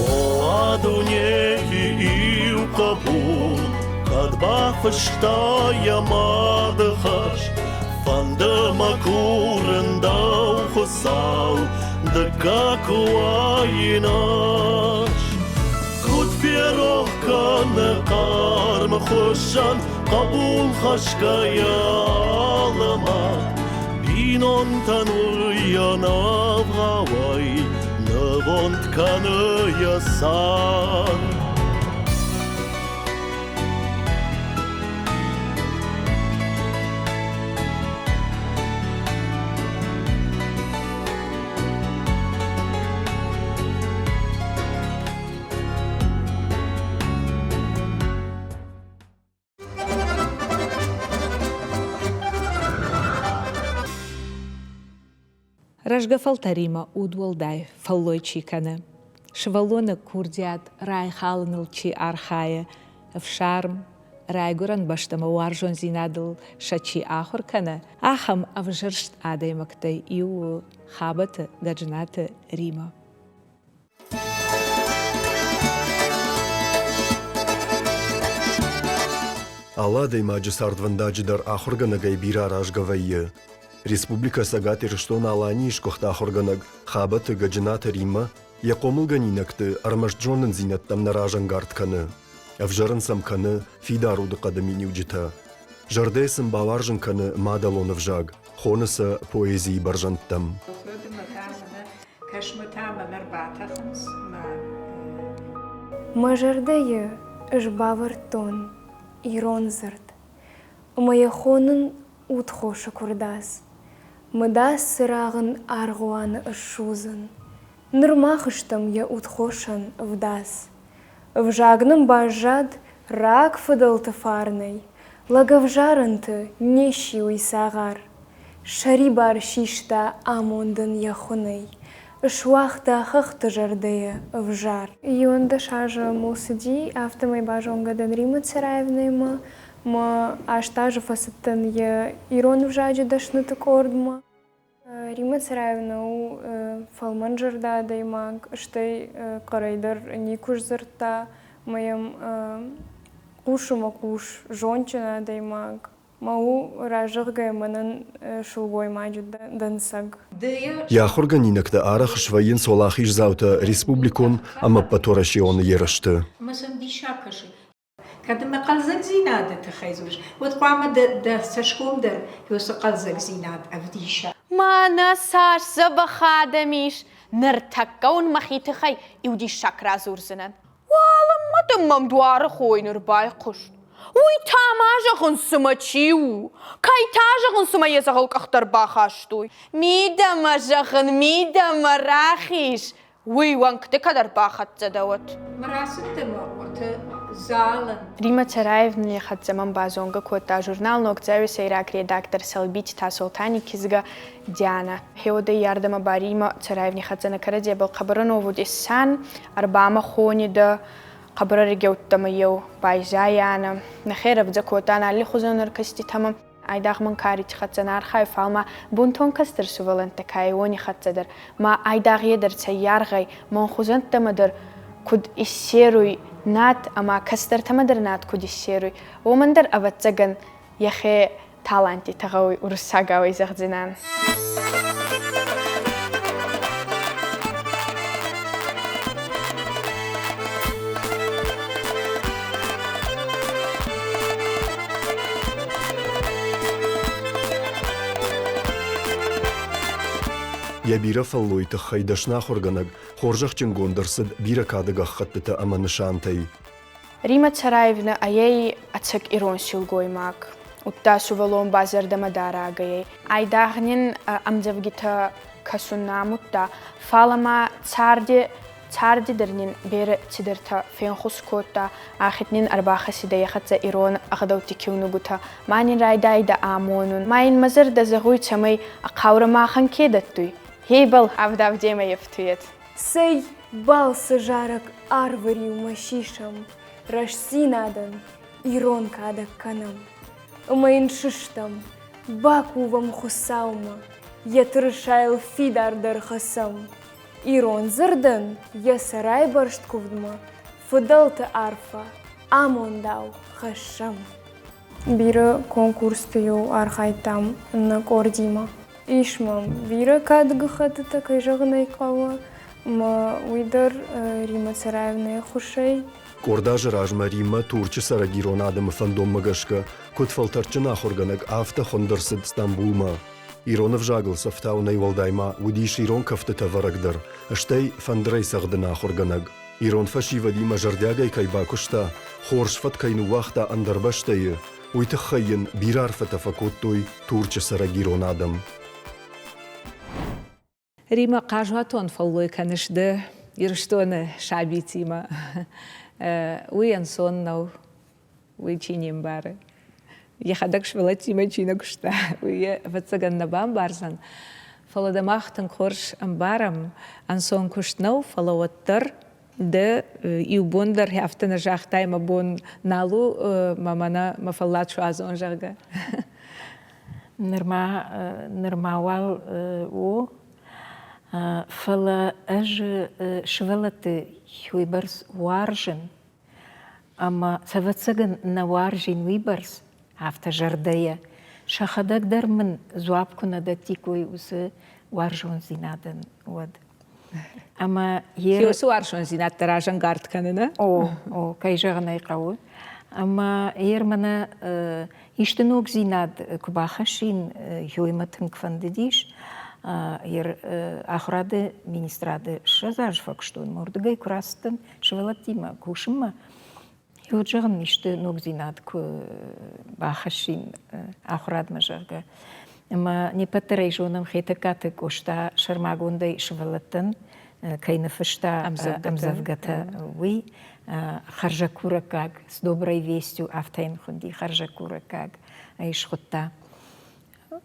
О, дунейы иу хъӕбул, кӕд бафыста йӕ мады хӕс, фӕнды мӕ курын дӕу, Хуыцау, дыккаг куы уаин ӕз. Куыд ферох кӕны хъарм хуыссӕн, хъӕбул хӕсгӕйӕ алы мад, бинонтӕн уый ӕнӕвгъауӕй нывонд кӕны йӕ цард. Рӕзгӕ фӕлтӕримӕ удуӕлдай фӕллой чи кӕны, сывӕллоны курдиат райхалыныл чи архайы, ӕфсарм, райгуырӕн бӕстӕмӕ уарзондзинадыл сӕ чи ахуыр кӕны, ахӕм ӕвзӕрст адӕймӕгтӕй иу у Хабӕты Гӕджынаты Римӕ. Алы адӕймаджы цардвӕндаджы дӕр ахуыргӕнӕгӕй бирӕ аразгӕ вӕййы. Республикӕ Цӕгат Ирыстон-Аланийы сгуыхт ахуыргӕнӕг Хабӕты Гӕджынаты Риммӕ йӕ хъомылгӕнинӕгты ӕрмӕст зонындзинӕдтӕм нӕ разӕнгард кӕны, ӕвзӕрын сӕм кӕны фидар удыхъӕды миниуджытӕ. Зӕрдӕ сын бауарзын кӕны мадӕлон ӕвзаг, хоны сӕ поэзийы бӕрзӕндтӕм. Мӕ зӕрдӕйы ӕз бавӕрдтон ирон дзырд, ӕмӕ йӕ хонын удхосы куырдадз. Мыдадз цырагъ ын аргъуаны ыссудзын. Ныр мах стӕм йӕ удхосӕн ӕвдадз. Ӕвзаг нын баззад рагфыдӕлты фарнӕй, Лӕгӕвзарӕнты не сси уый цагъар. Сӕрибар систа амондӕн йӕ хуынӕй, Ысуагъта хӕхты зӕрдӕйы ӕвзар. 11 азы мыл цыди, афтӕмӕй базонгӕ дӕн Риммӕ Цӕраевнӕимӕ. Мӕ аст азы фӕцыдтӕн йӕ ирон ӕвзаджы дӕсныты къордмӕ. Риммӕ Цӕраевна у фӕлмӕнзӕрдӕ адӕймаг, стӕй хъӕрӕй дӕр никуы сдзырдта, ӕмӕ йӕм хъус ӕмӕ хъус зондджын адӕймаг. Мӕ у разӕгъгӕ мӕнӕн сылгоймаджы дӕнцӕг. Йӕ ахуыргӕнинӕгтӕ арӕх свӕййынц уӕлахиздзаутӕ республикон ӕмӕ ӕппӕтуӕрӕсеон ерысты. Ӕмӕ сӕм диссаг кӕсы, Кӕд ӕмӕ хъӕлдзӕгдзинады тыххӕй дзурыс, уӕд хъуамӕ дӕ, дӕ цӕсгом дӕр уыцы хъӕлдзӕгдзинад ӕвдиса. Мӕнӕ цас дзӕбӕх адӕм ис! Ныртӕккӕ уын мӕхи тыххӕй иу диссаг радзурдзынӕн. Уалынмӕ дын мӕм дуары хойын ӕрбайхъуыст. Уый та ма зӕгъын, цымӕ чи у? Кӕй та зӕгъын, цымӕ йӕ дзӕгъӕл къӕхтӕ ӕрбахастой? Мидӕмӕ, зӕгъын, мидӕмӕ рахиз! Уый уӕнгты кӕд ӕрбахӕццӕ дӕ, уӕд. Рацыдтӕ мӕ хъуырты залын. Риммӕ Цӕраевни хӕццӕ мӕн базонгӕ кодта журнал «Ногдзау-и» сӕйраг редактор Сӕлбити Тасолтани кизгӕ Дианӕ. Хеуодӕй ардӕмӕ ба Риммӕ Цӕраевни хӕццӕ нӕ кӕрӕдзебӕл хъӕбӕр ӕновуд иссан, ӕрбамӕ хонидӕ, хъӕбӕр ӕргеудтӕмӕ еу байзайанӕ. Нӕхе рӕвдзӕ кодтан аллихузон ӕркаститӕмӕ. Айдагъ мын карити хӕццӕ нӕ архайы, фал ма бунтон кӕстӕр сувӕллӕнттӕ ка ӕй, уони хӕццӕ дӕр. Ма айдагъ е дӕр цӕййаргъӕй, мӕн хузӕнттӕмӕ дӕр куд иссеруй над ӕма кӕстӕртӕмӕ дӕр над куд иссеруй, уомӕн дӕр, ӕвӕццӕгӕн, ӕхе талантитӕ гъӕуй уруссагау зӕгъдзинан. Йӕ бирӕ фӕллойы тыххӕй дӕсны ахуыргӕнӕг хорзӕхджынгонд ӕрцыд бирӕ кады гӕххӕттытӕ ӕмӕ нысантӕй. Римӕ Цӕраевна ӕй ӕцӕг ирон силгоймаг, удта сувӕллон ба зӕрдӕмӕ дарагӕй ӕй. Айдагъ нин ӕмдзӕвгитӕ кӕсун нӕ амудта, фал ӕма царди Царди дӕр нин берӕ цидӕртӕ фенхус кодта, ахид нин ӕрбахӕссидӕ йӕ хӕццӕ ирон ӕгъдӕутти киунугутӕ, ма нин райдайидӕ амонун. Ма ин мӕ зӕрдӕ зӕгъуй, цӕмӕй ӕ хъаурӕ махӕн ке дӕттуй, ейбӕл авд-авдемӕ ефтуйӕд. Цӕй балцы зарӕг арвы риумӕ сисӕм, Рӕстдзинадӕн ирон кадӕг кӕнӕм. Ӕмӕ йын сыстӕм, бакувӕм Хуыцаумӕ, Йӕ тырысайыл фидардӕр хӕцӕм. Ирон дзырдӕн йӕ сӕрӕй барст куывдмӕ фыдӕлты арфӕ амондау хӕссӕм. Бирӕ конкурсты-иу архайдтам нӕ къордимӕ. Ис мӕм бирӕ кады гӕххӕттытӕ, кӕй зӕгъын ӕй хъӕуы, ӕмӕ уый дӕр Риммӕ Цӕраевнӕйы ӕххуысӕй. Къорд азы размӕ Риммӕ Турчы цӕрӕг ирон адӕмы фӕндонмӕ гӕсгӕ, куыд фӕлтӕрдджын ахуыргӕнӕг, афтӕ хуынд ӕрцыд Стамбулмӕ. Ирон ӕвзагыл цӕфтауынӕй уӕлдай ма уыдис ирон кӕфтытӕ вӕрӕг дӕр, стӕй фӕндырӕй цӕгъдыны ахуыргӕнӕг. Ирон фӕсивӕдимӕ зӕрдиагӕй кӕй бакуыста, хорз фӕд кӕй ныууагъта ӕндӕр бӕстӕйы, уый тыххӕй йын бирӕ арфӕтӕ фӕкодтой Турчы цӕрӕг ирон адӕм. Римӕ, хъазуатон фӕллой кӕныс ды Ирыстоны сабитимӕ. Уый ӕнцон нӕу, уый чи не мбары. Йӕхӕдӕг сывӕллӕттимӕ чи нӕ куыста, уый йӕ, ӕвӕццӕгӕн, нӕ бамбардзӕн. Фӕлӕ дӕ мах тынг хорз ӕмбарӕм, ӕнцон куыст нӕу, фӕлӕ уӕддӕр ды иу бон дӕр афтӕ нӕ загътай, мӕ бон нал у, мӕ мӕнӕ мӕ фӕллад суадзон, зӕгъгӕ. Нырма, нырма уал у, фӕлӕ ӕз сывӕллӕтты уыйбӕрц уарзын. Ӕмӕ, ӕвӕццӕгӕн, нӕ уарзин уыйбӕрц, афтӕ зӕрдӕйӕ. Сӕхӕдӕг дӕр мын дзуапп куы нӕ дӕттиккой уыцы уарзондзинадӕн, уӕд. Ӕмӕ йе... Уыцы уарзондзинӕдтӕ разӕнгард кӕны, нӕ? О, о, кӕй зӕгъын ӕй хъӕуы. Ӕмӕ ер мӕнӕ исты ногдзинад куы бахӕссин, ёй мӕ тынг фӕндыдис. Ер ахуырады министрады 20 азы фӕкуыстон, мӕ уырдыгӕй куы рацыдтӕн сывӕллӕттимӕ кусынмӕ, уӕд зӕгъын, исты ногдзинад куы бахӕссин ахуырадмӕ, зӕгъгӕ. Ӕмӕ не ппӕт дӕр ӕй зонӕм, Хетӕгкаты Къоста сӕрмагондӕй сывӕллӕттӕн кӕй ныффыста ӕмдзӕвгӕтӕ, уый хӕрзӕгкурӕггаг с доброй вестью, афтӕ йын хуынди, хӕрзӕгкурӕггаг ӕй схуыдта.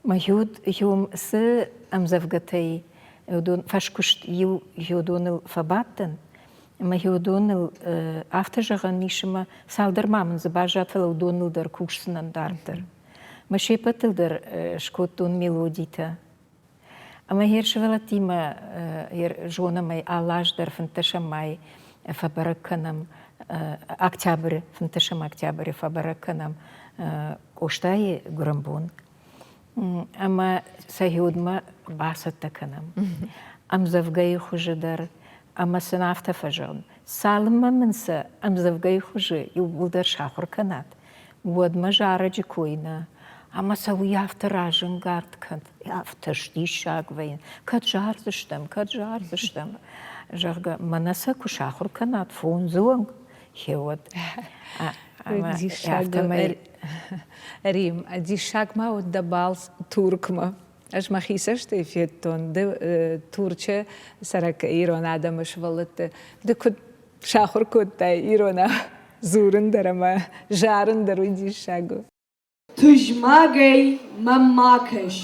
Мӕ цы ӕмдзӕвгӕтӕй уыдон фӕскуыст иу уыдоныл фӕбадтӕн, ӕмӕ уыдоныл афтӕ зӕгъӕн ис, ӕмӕ цалдӕр ма мын дзы баззад, фӕлӕ уыдоныл дӕр кусдзынӕн дарддӕр. Мӕ се ппӕтыл дӕр скодтон мелодитӕ. Ӕмӕ йе сывӕллӕттимӕ зонӕм ӕй алы аз дӕр фынддӕсӕм май фӕбӕрӕг кӕнӕм, октябры, фынддӕсӕм октябры фӕбӕрӕг кӕнӕм Къостайы гуырӕнбон. Ӕмӕ сӕ уӕдмӕ бацӕттӕ кӕнӕм. Ӕмдзӕвгӕйы хуызы дӕр ӕмӕ сын афтӕ фӕзӕгъын, цалынмӕ мын сӕ ӕмдзӕвгӕйы хуызы иууылдӕр сахуыр кӕнат, уӕдмӕ зарӕджы кой нӕ. Ӕмӕ сӕ уый афтӕ разӕнгард кӕн, афтӕ сдиссаг вӕййы, кӕд зардзыстӕм, кӕд зардзыстӕм, зӕгъгӕ, мӕнӕ сӕ куы сахуыр кӕнат фондзы онг, гъеуӕд. Диссаг, Рим, диссаг ма уыд дӕ балц Туркмӕ. Ӕз мӕхи цӕстӕй федтон, ды Турчы цӕрӕг ирон адӕмы сывӕллӕтты ды куыд сахуыр кодтай иронау дзурын дӕр ӕмӕ зарын дӕр, уый диссаг у. Тызмӕгӕй мӕм ма кӕс,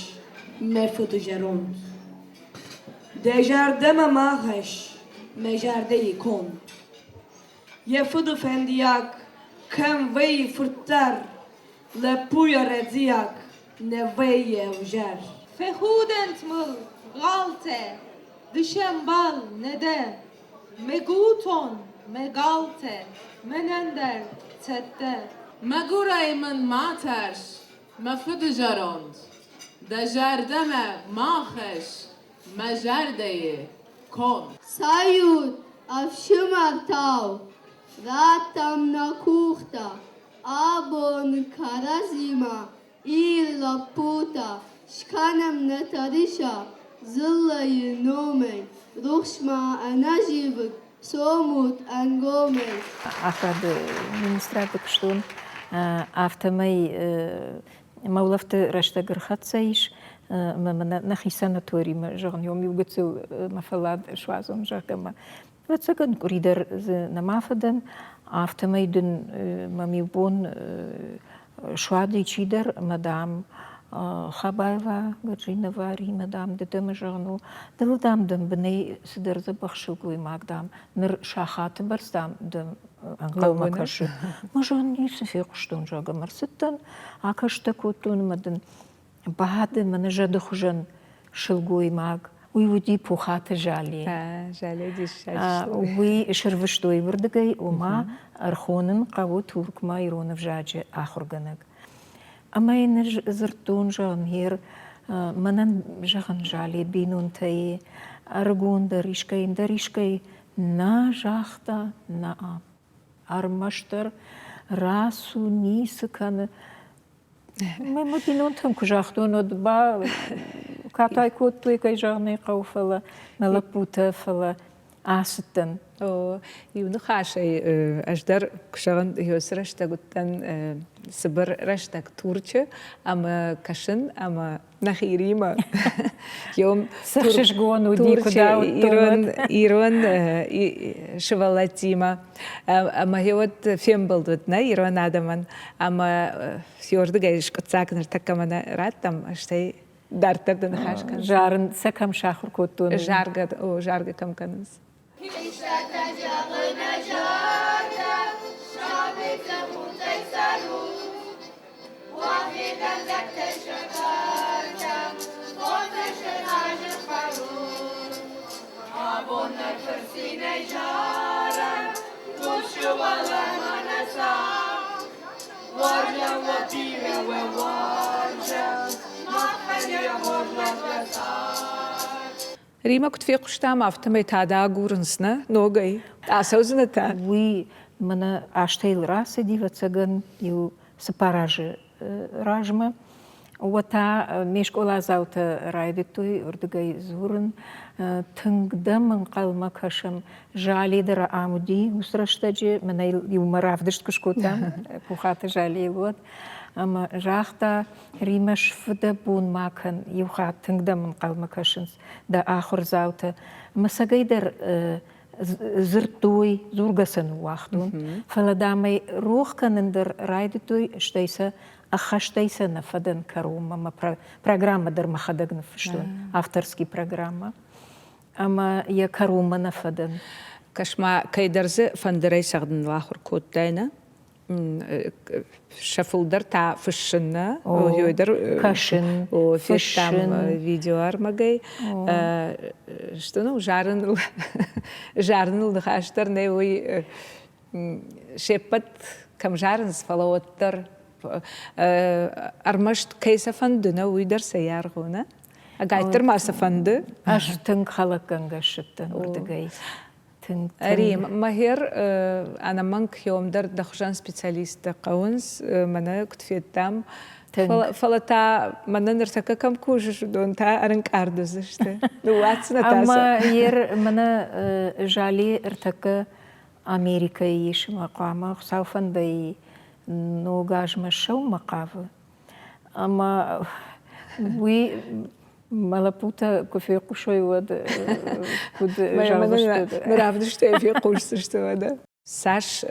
мӕ фыды зӕронд. Дӕ зӕрдӕмӕ ма хӕсс мӕ зӕрдӕйы конд. Йӕ фыды фӕндиаг кӕм вӕййы фырт дӕр, лӕппуйӕ рӕдзиаг нӕ вӕййы ӕвзӕр. Фӕхудӕнт мыл галтӕ, ды се мбал нӕ дӕ. Мӕ гутон, мӕ галтӕ, мӕнӕн дӕр цӕттӕ. Мӕгуырӕй мын ма тӕрс, мӕ фыды зӕронд, дӕ зӕрдӕмӕ ма хӕсс мӕ зӕрдӕйы конд. Цӕйут, ӕфсымӕртау, раттӕм нӕ къухтӕ, абон кӕрӕдзимӕ Ир лӕппутӕ, скӕнӕм нӕ тырыса дзыллӕйы номӕй, рухсмӕ ӕнӕзивӕг цомут ӕнгомӕй. Ахуырады министрады куыстон, афтӕмӕй мӕ улӕфты рӕстӕг ӕрхӕццӕ ис, ӕмӕ мӕ нӕхи санаторимӕ, зӕгъын, иу гыццыл мӕ фӕллад суадзон, зӕгъгӕ, мӕ Ӕвӕццӕгӕн, къуыри дӕр дзы нӕма фӕдӕн, афтӕмӕй дын мӕм иу бон суади чидӕр ӕмӕ, дам, Хабаева, Гаджинова, Римӕ, дам, ды дӕ мӕ зӕгъын у, дыл, дам, дӕм бынӕй цыдӕр дзӕбӕх сылгоймаг, дам, ныр сахаты бӕрц, дам, дӕм ӕнхъӕлмӕ кӕсы. Мӕ зӕгъын, ницы фехъуыстон, зӕгъгӕ, ӕмӕ ӕрцыдтӕн, акӕстӕ кодтон ӕмӕ дын бады мӕнӕ зӕды хуызӕн сылгоймаг. Уый уыди Пухаты Жале. Уый сырвыстой уырдыгӕй, ома ӕрхонын хъӕуы Туркмӕ ирон ӕвзаджы ахуыргӕнӕг. Ӕмӕ йын ӕз дзырдтон, зӕгъын, гъер мӕнӕн, зӕгъын, Жале бинонтӕй ӕрыгондӕр искӕй, ӕндӕр искӕй нӕ загъта, нӕ. Ӕрмӕстдӕр рацу, ницы кӕны. Мӕ бинонтӕн куы загътон, уӕд ба катай кодтой, кӕй зӕгъын ӕй хъӕуы, фӕлӕ мӕ лӕппутӕ, фӕлӕ ацыдтӕн. Иу ныхасӕй ӕз дӕр куы зӕгъын, уыцы рӕстӕг уыдтӕн цыбыр рӕстӕг Турчы ӕмӕ кӕсын ӕмӕ нӕхи Римӕ. Цы уыди, куыд ирон, ирон сывӕллӕттимӕ. Ӕмӕ уӕд фембӕлд уыд нӕ ирон адӕмӕн. Ӕмӕ фьордыгӕй скъуыддзаг ныртӕккӕ мӕнӕ раттӕм, стӕй дарддӕр дӕ ныхас кӕнын. Зарын сӕ кӕм сахуыр кодтон? Заргӕ, о, заргӕ кӕм кӕнынц. Хистӕртӕ зӕгъы нӕ зӕрдӕ, сабитӕ худтӕй цӕрут. Уӕхи дӕндӕгтӕй сӕкӕртӕ, хорзӕй азы хӕрут. Абон нӕ фырцинӕй зарӕм, хъусы уӕлӕмӕ нӕ. цард. Уарзӕм уӕ бирӕ, уӕ уарзӕм, махӕн йӕ хорзӕх йӕ цард. Римӕ, куыд фехъуыстам, афтӕмӕй та дӕ агурынц, нӕ? Ногӕй. Ацӕудзынӕ та? Уый мӕнӕ азтӕй рацыди, ӕвӕццӕгӕн, иу цыппар азы размӕ. Уӕд та ме скъоладзаутӕ райдыдтой уырдыгӕй дзурын. Тынг дӕм ӕнхъӕлмӕ кӕсӕм. Жале дӕр ам уыди уыцы рӕстӕджы, мӕнӕ иумӕ равдыст куы скодтам Пухаты Жалейыл, уӕд. Ӕмӕ загъта, Римӕ, сфыдӕбон ма кӕн, иу хатт тынг дӕм ӕнхъӕлмӕ кӕсынц дӕ ахуырдзаутӕ. Мӕ цӕгӕйдӕр дзырдтой, дзургӕ сӕ ныууагътон, фӕлӕ дам ӕй рох кӕнын дӕр райдыдтой, стӕй сӕ ӕххӕстӕй сӕ нӕ фӕдӕн кӕронмӕ. Мӕ программӕ дӕр мӕхӕдӕг ныффыстон, авторский программӕ. Ӕмӕ йӕ кӕронмӕ нӕ фӕдӕн. Кӕс-ма, кӕйдӕр дзы фӕндырӕй цӕгъдыныл ахуыр кодтай, нӕ? Сӕ фылдӕр та фыссын нӕ дӕр кӕсын федтам видеоӕрмӕгӕй сты ну зарыныл зарыныл ныхас дӕр нӕ уый се ппӕт кӕм зарынц фӕлӕ уӕддӕр ӕрмӕст кӕй сӕ фӕнды нӕ уый дӕр сӕ аргъ у нӕ ӕгайтдӕр ма сӕ фӕнды ӕз тынг хӕлӕггӕнгӕ ссыдтӕн уырдыгӕй. Ӕри, мӕхер ӕнӕмӕнг хеомдӕр дӕ хуызӕн специалисттӕ хъӕуынц, мӕнӕ куыд федтам. Фӕлӕ та мӕнӕ ныртӕккӕ кӕм кусыс, уыдон та ӕрынкъард уыдзысты. Ныууадздзынӕ та Ӕмӕ ер мӕнӕ Жали ӕртӕккӕ Америкӕйы ис ӕмӕ хъуамӕ Хуыцау фӕндӕй ног азмӕ ссӕуынмӕ хъавы. Ӕмӕ уый Мӕ лӕппутӕ куы фехъусой, уӕд куыд зӕгъдзысты? Равдыстӕй фехъусдзысты уӕдӕ. Цас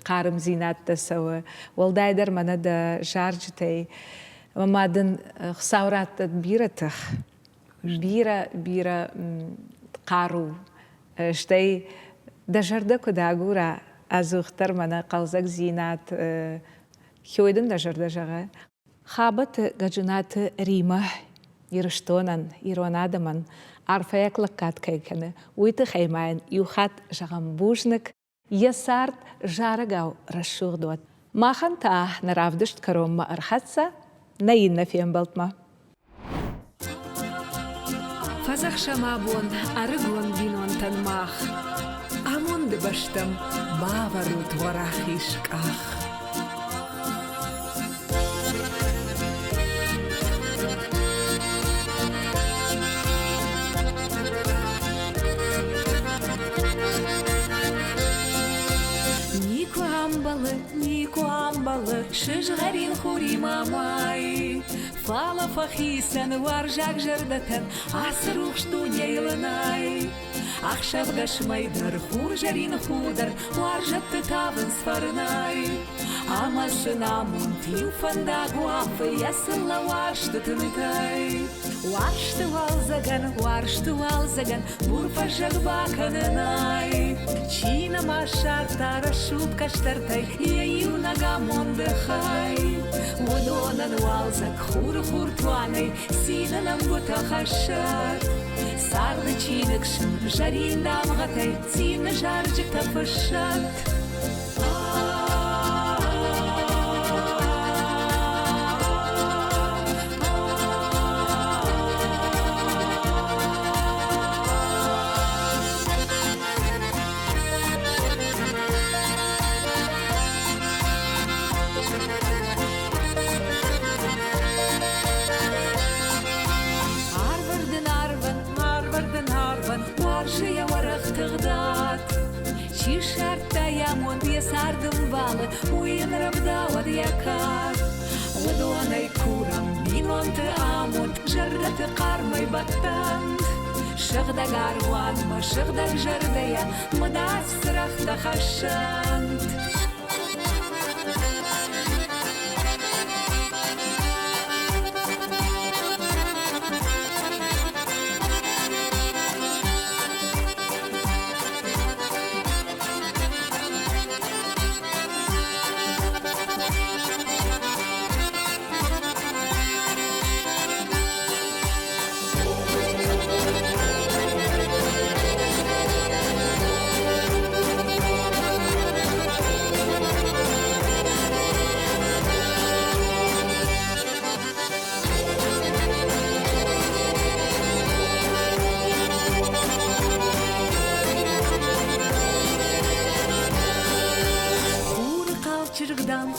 хъармдзинӕдтӕ цӕуы, уӕлдайдӕр мӕнӕ дӕ зарджытӕй. Ӕмӕ ма дын Хуыцау раттӕд бирӕ тых, бирӕ, бирӕ хъару, стӕй дӕ зӕрдӕ куыд агура, ӕдзухдӕр мӕнӕ хъӕлдзӕгдзинад, хёй дын дӕ зӕрдӕ зӕгъы. Хабӕты Гӕджынаты Римӕ Ирыстонӕн, ирон адӕмӕн арфӕйаг лӕггад кӕй кӕны, уый тыххӕй ма йын иу хатт зӕгъӕм бузныг. Йӕ цард зарӕгау рӕсугъд уӕд. Махӕн та нӕ равдыст кӕронмӕ ӕрхӕццӕ нӕ иннӕ фембӕлдмӕ. Фӕдзӕхсӕм абон ӕрыгон бинонтӕн мах. Амонды бӕстӕм бавӕрут уӕ рахиз къах. Никуы ӕмбӕлы, никуы ӕмбӕлы сызгъӕрин хуримӕ мӕй. Фӕлӕ фӕхицӕн уарзаг зӕрдӕтӕн ацы рухс дунейыл нӕй. Ӕхсӕвгӕс мӕй дӕр, хурзӕрин хур дӕр уарзӕтты тавынц фӕрнӕй. Ӕмӕ сын амонд иу фӕндаг уафы йӕ цыллӕ уарзты тынтӕй. Уарзты уалдзӕгӕн, уарзты уалдзӕгӕн бур фӕззӕг бакӕнынӕй. Чи нӕма ссардта рӕсугъд кӕстӕртӕй йӕ иунӕг амонды хай. Уыдонӕн уалдзӕг хуры хуртуанӕй цины нӕмгуытӕ хӕссӕд. Царды чиныг сын зӕрин дамгъӕтӕй цины зарджытӕ фыссӕд. Арвӕрдын арвӕн, арвӕрдын арвӕн, уарзы йӕ уӕрӕх тыгъдад. Чи ссардта йӕ амонд йӕ царды мбалы, уый йын рӕвдауӕд йӕ кад. Уыдонӕй курӕм бинонты амонд, зӕрдӕты хъармӕй бӕттӕнт. Сыгъдӕг аргъуанмӕ сыгъдӕг зӕрдӕйӕ мыдадз цырӕгътӕ хӕссӕнт.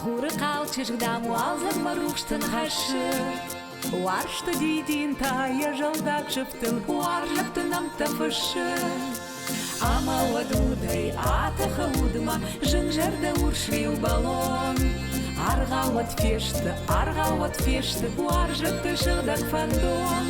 Хуры хъал чызг, дам, уалдзӕгмӕ рухс тын хӕссы. Уарзты дидин та йӕ зӕлдаг сыфтыл уарзӕтты нӕмттӕ фыссы. Ӕмӕ уӕд удӕй атӕхы удмӕ зынгзӕрдӕ урсриу бӕлон. Аргъауӕд фесты, аргъауӕд фесты уарзӕтты сыгъдӕг фӕндон.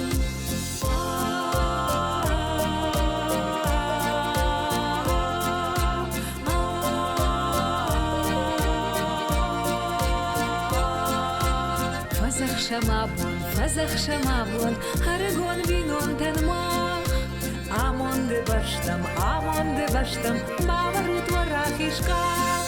Фӕдзӕхсӕм абон, фӕдзӕхсӕм абон ӕрыгон бинонтӕн мах. Амонды бӕстӕм, амонды бӕстӕм бавӕрут уӕ рахиз къах.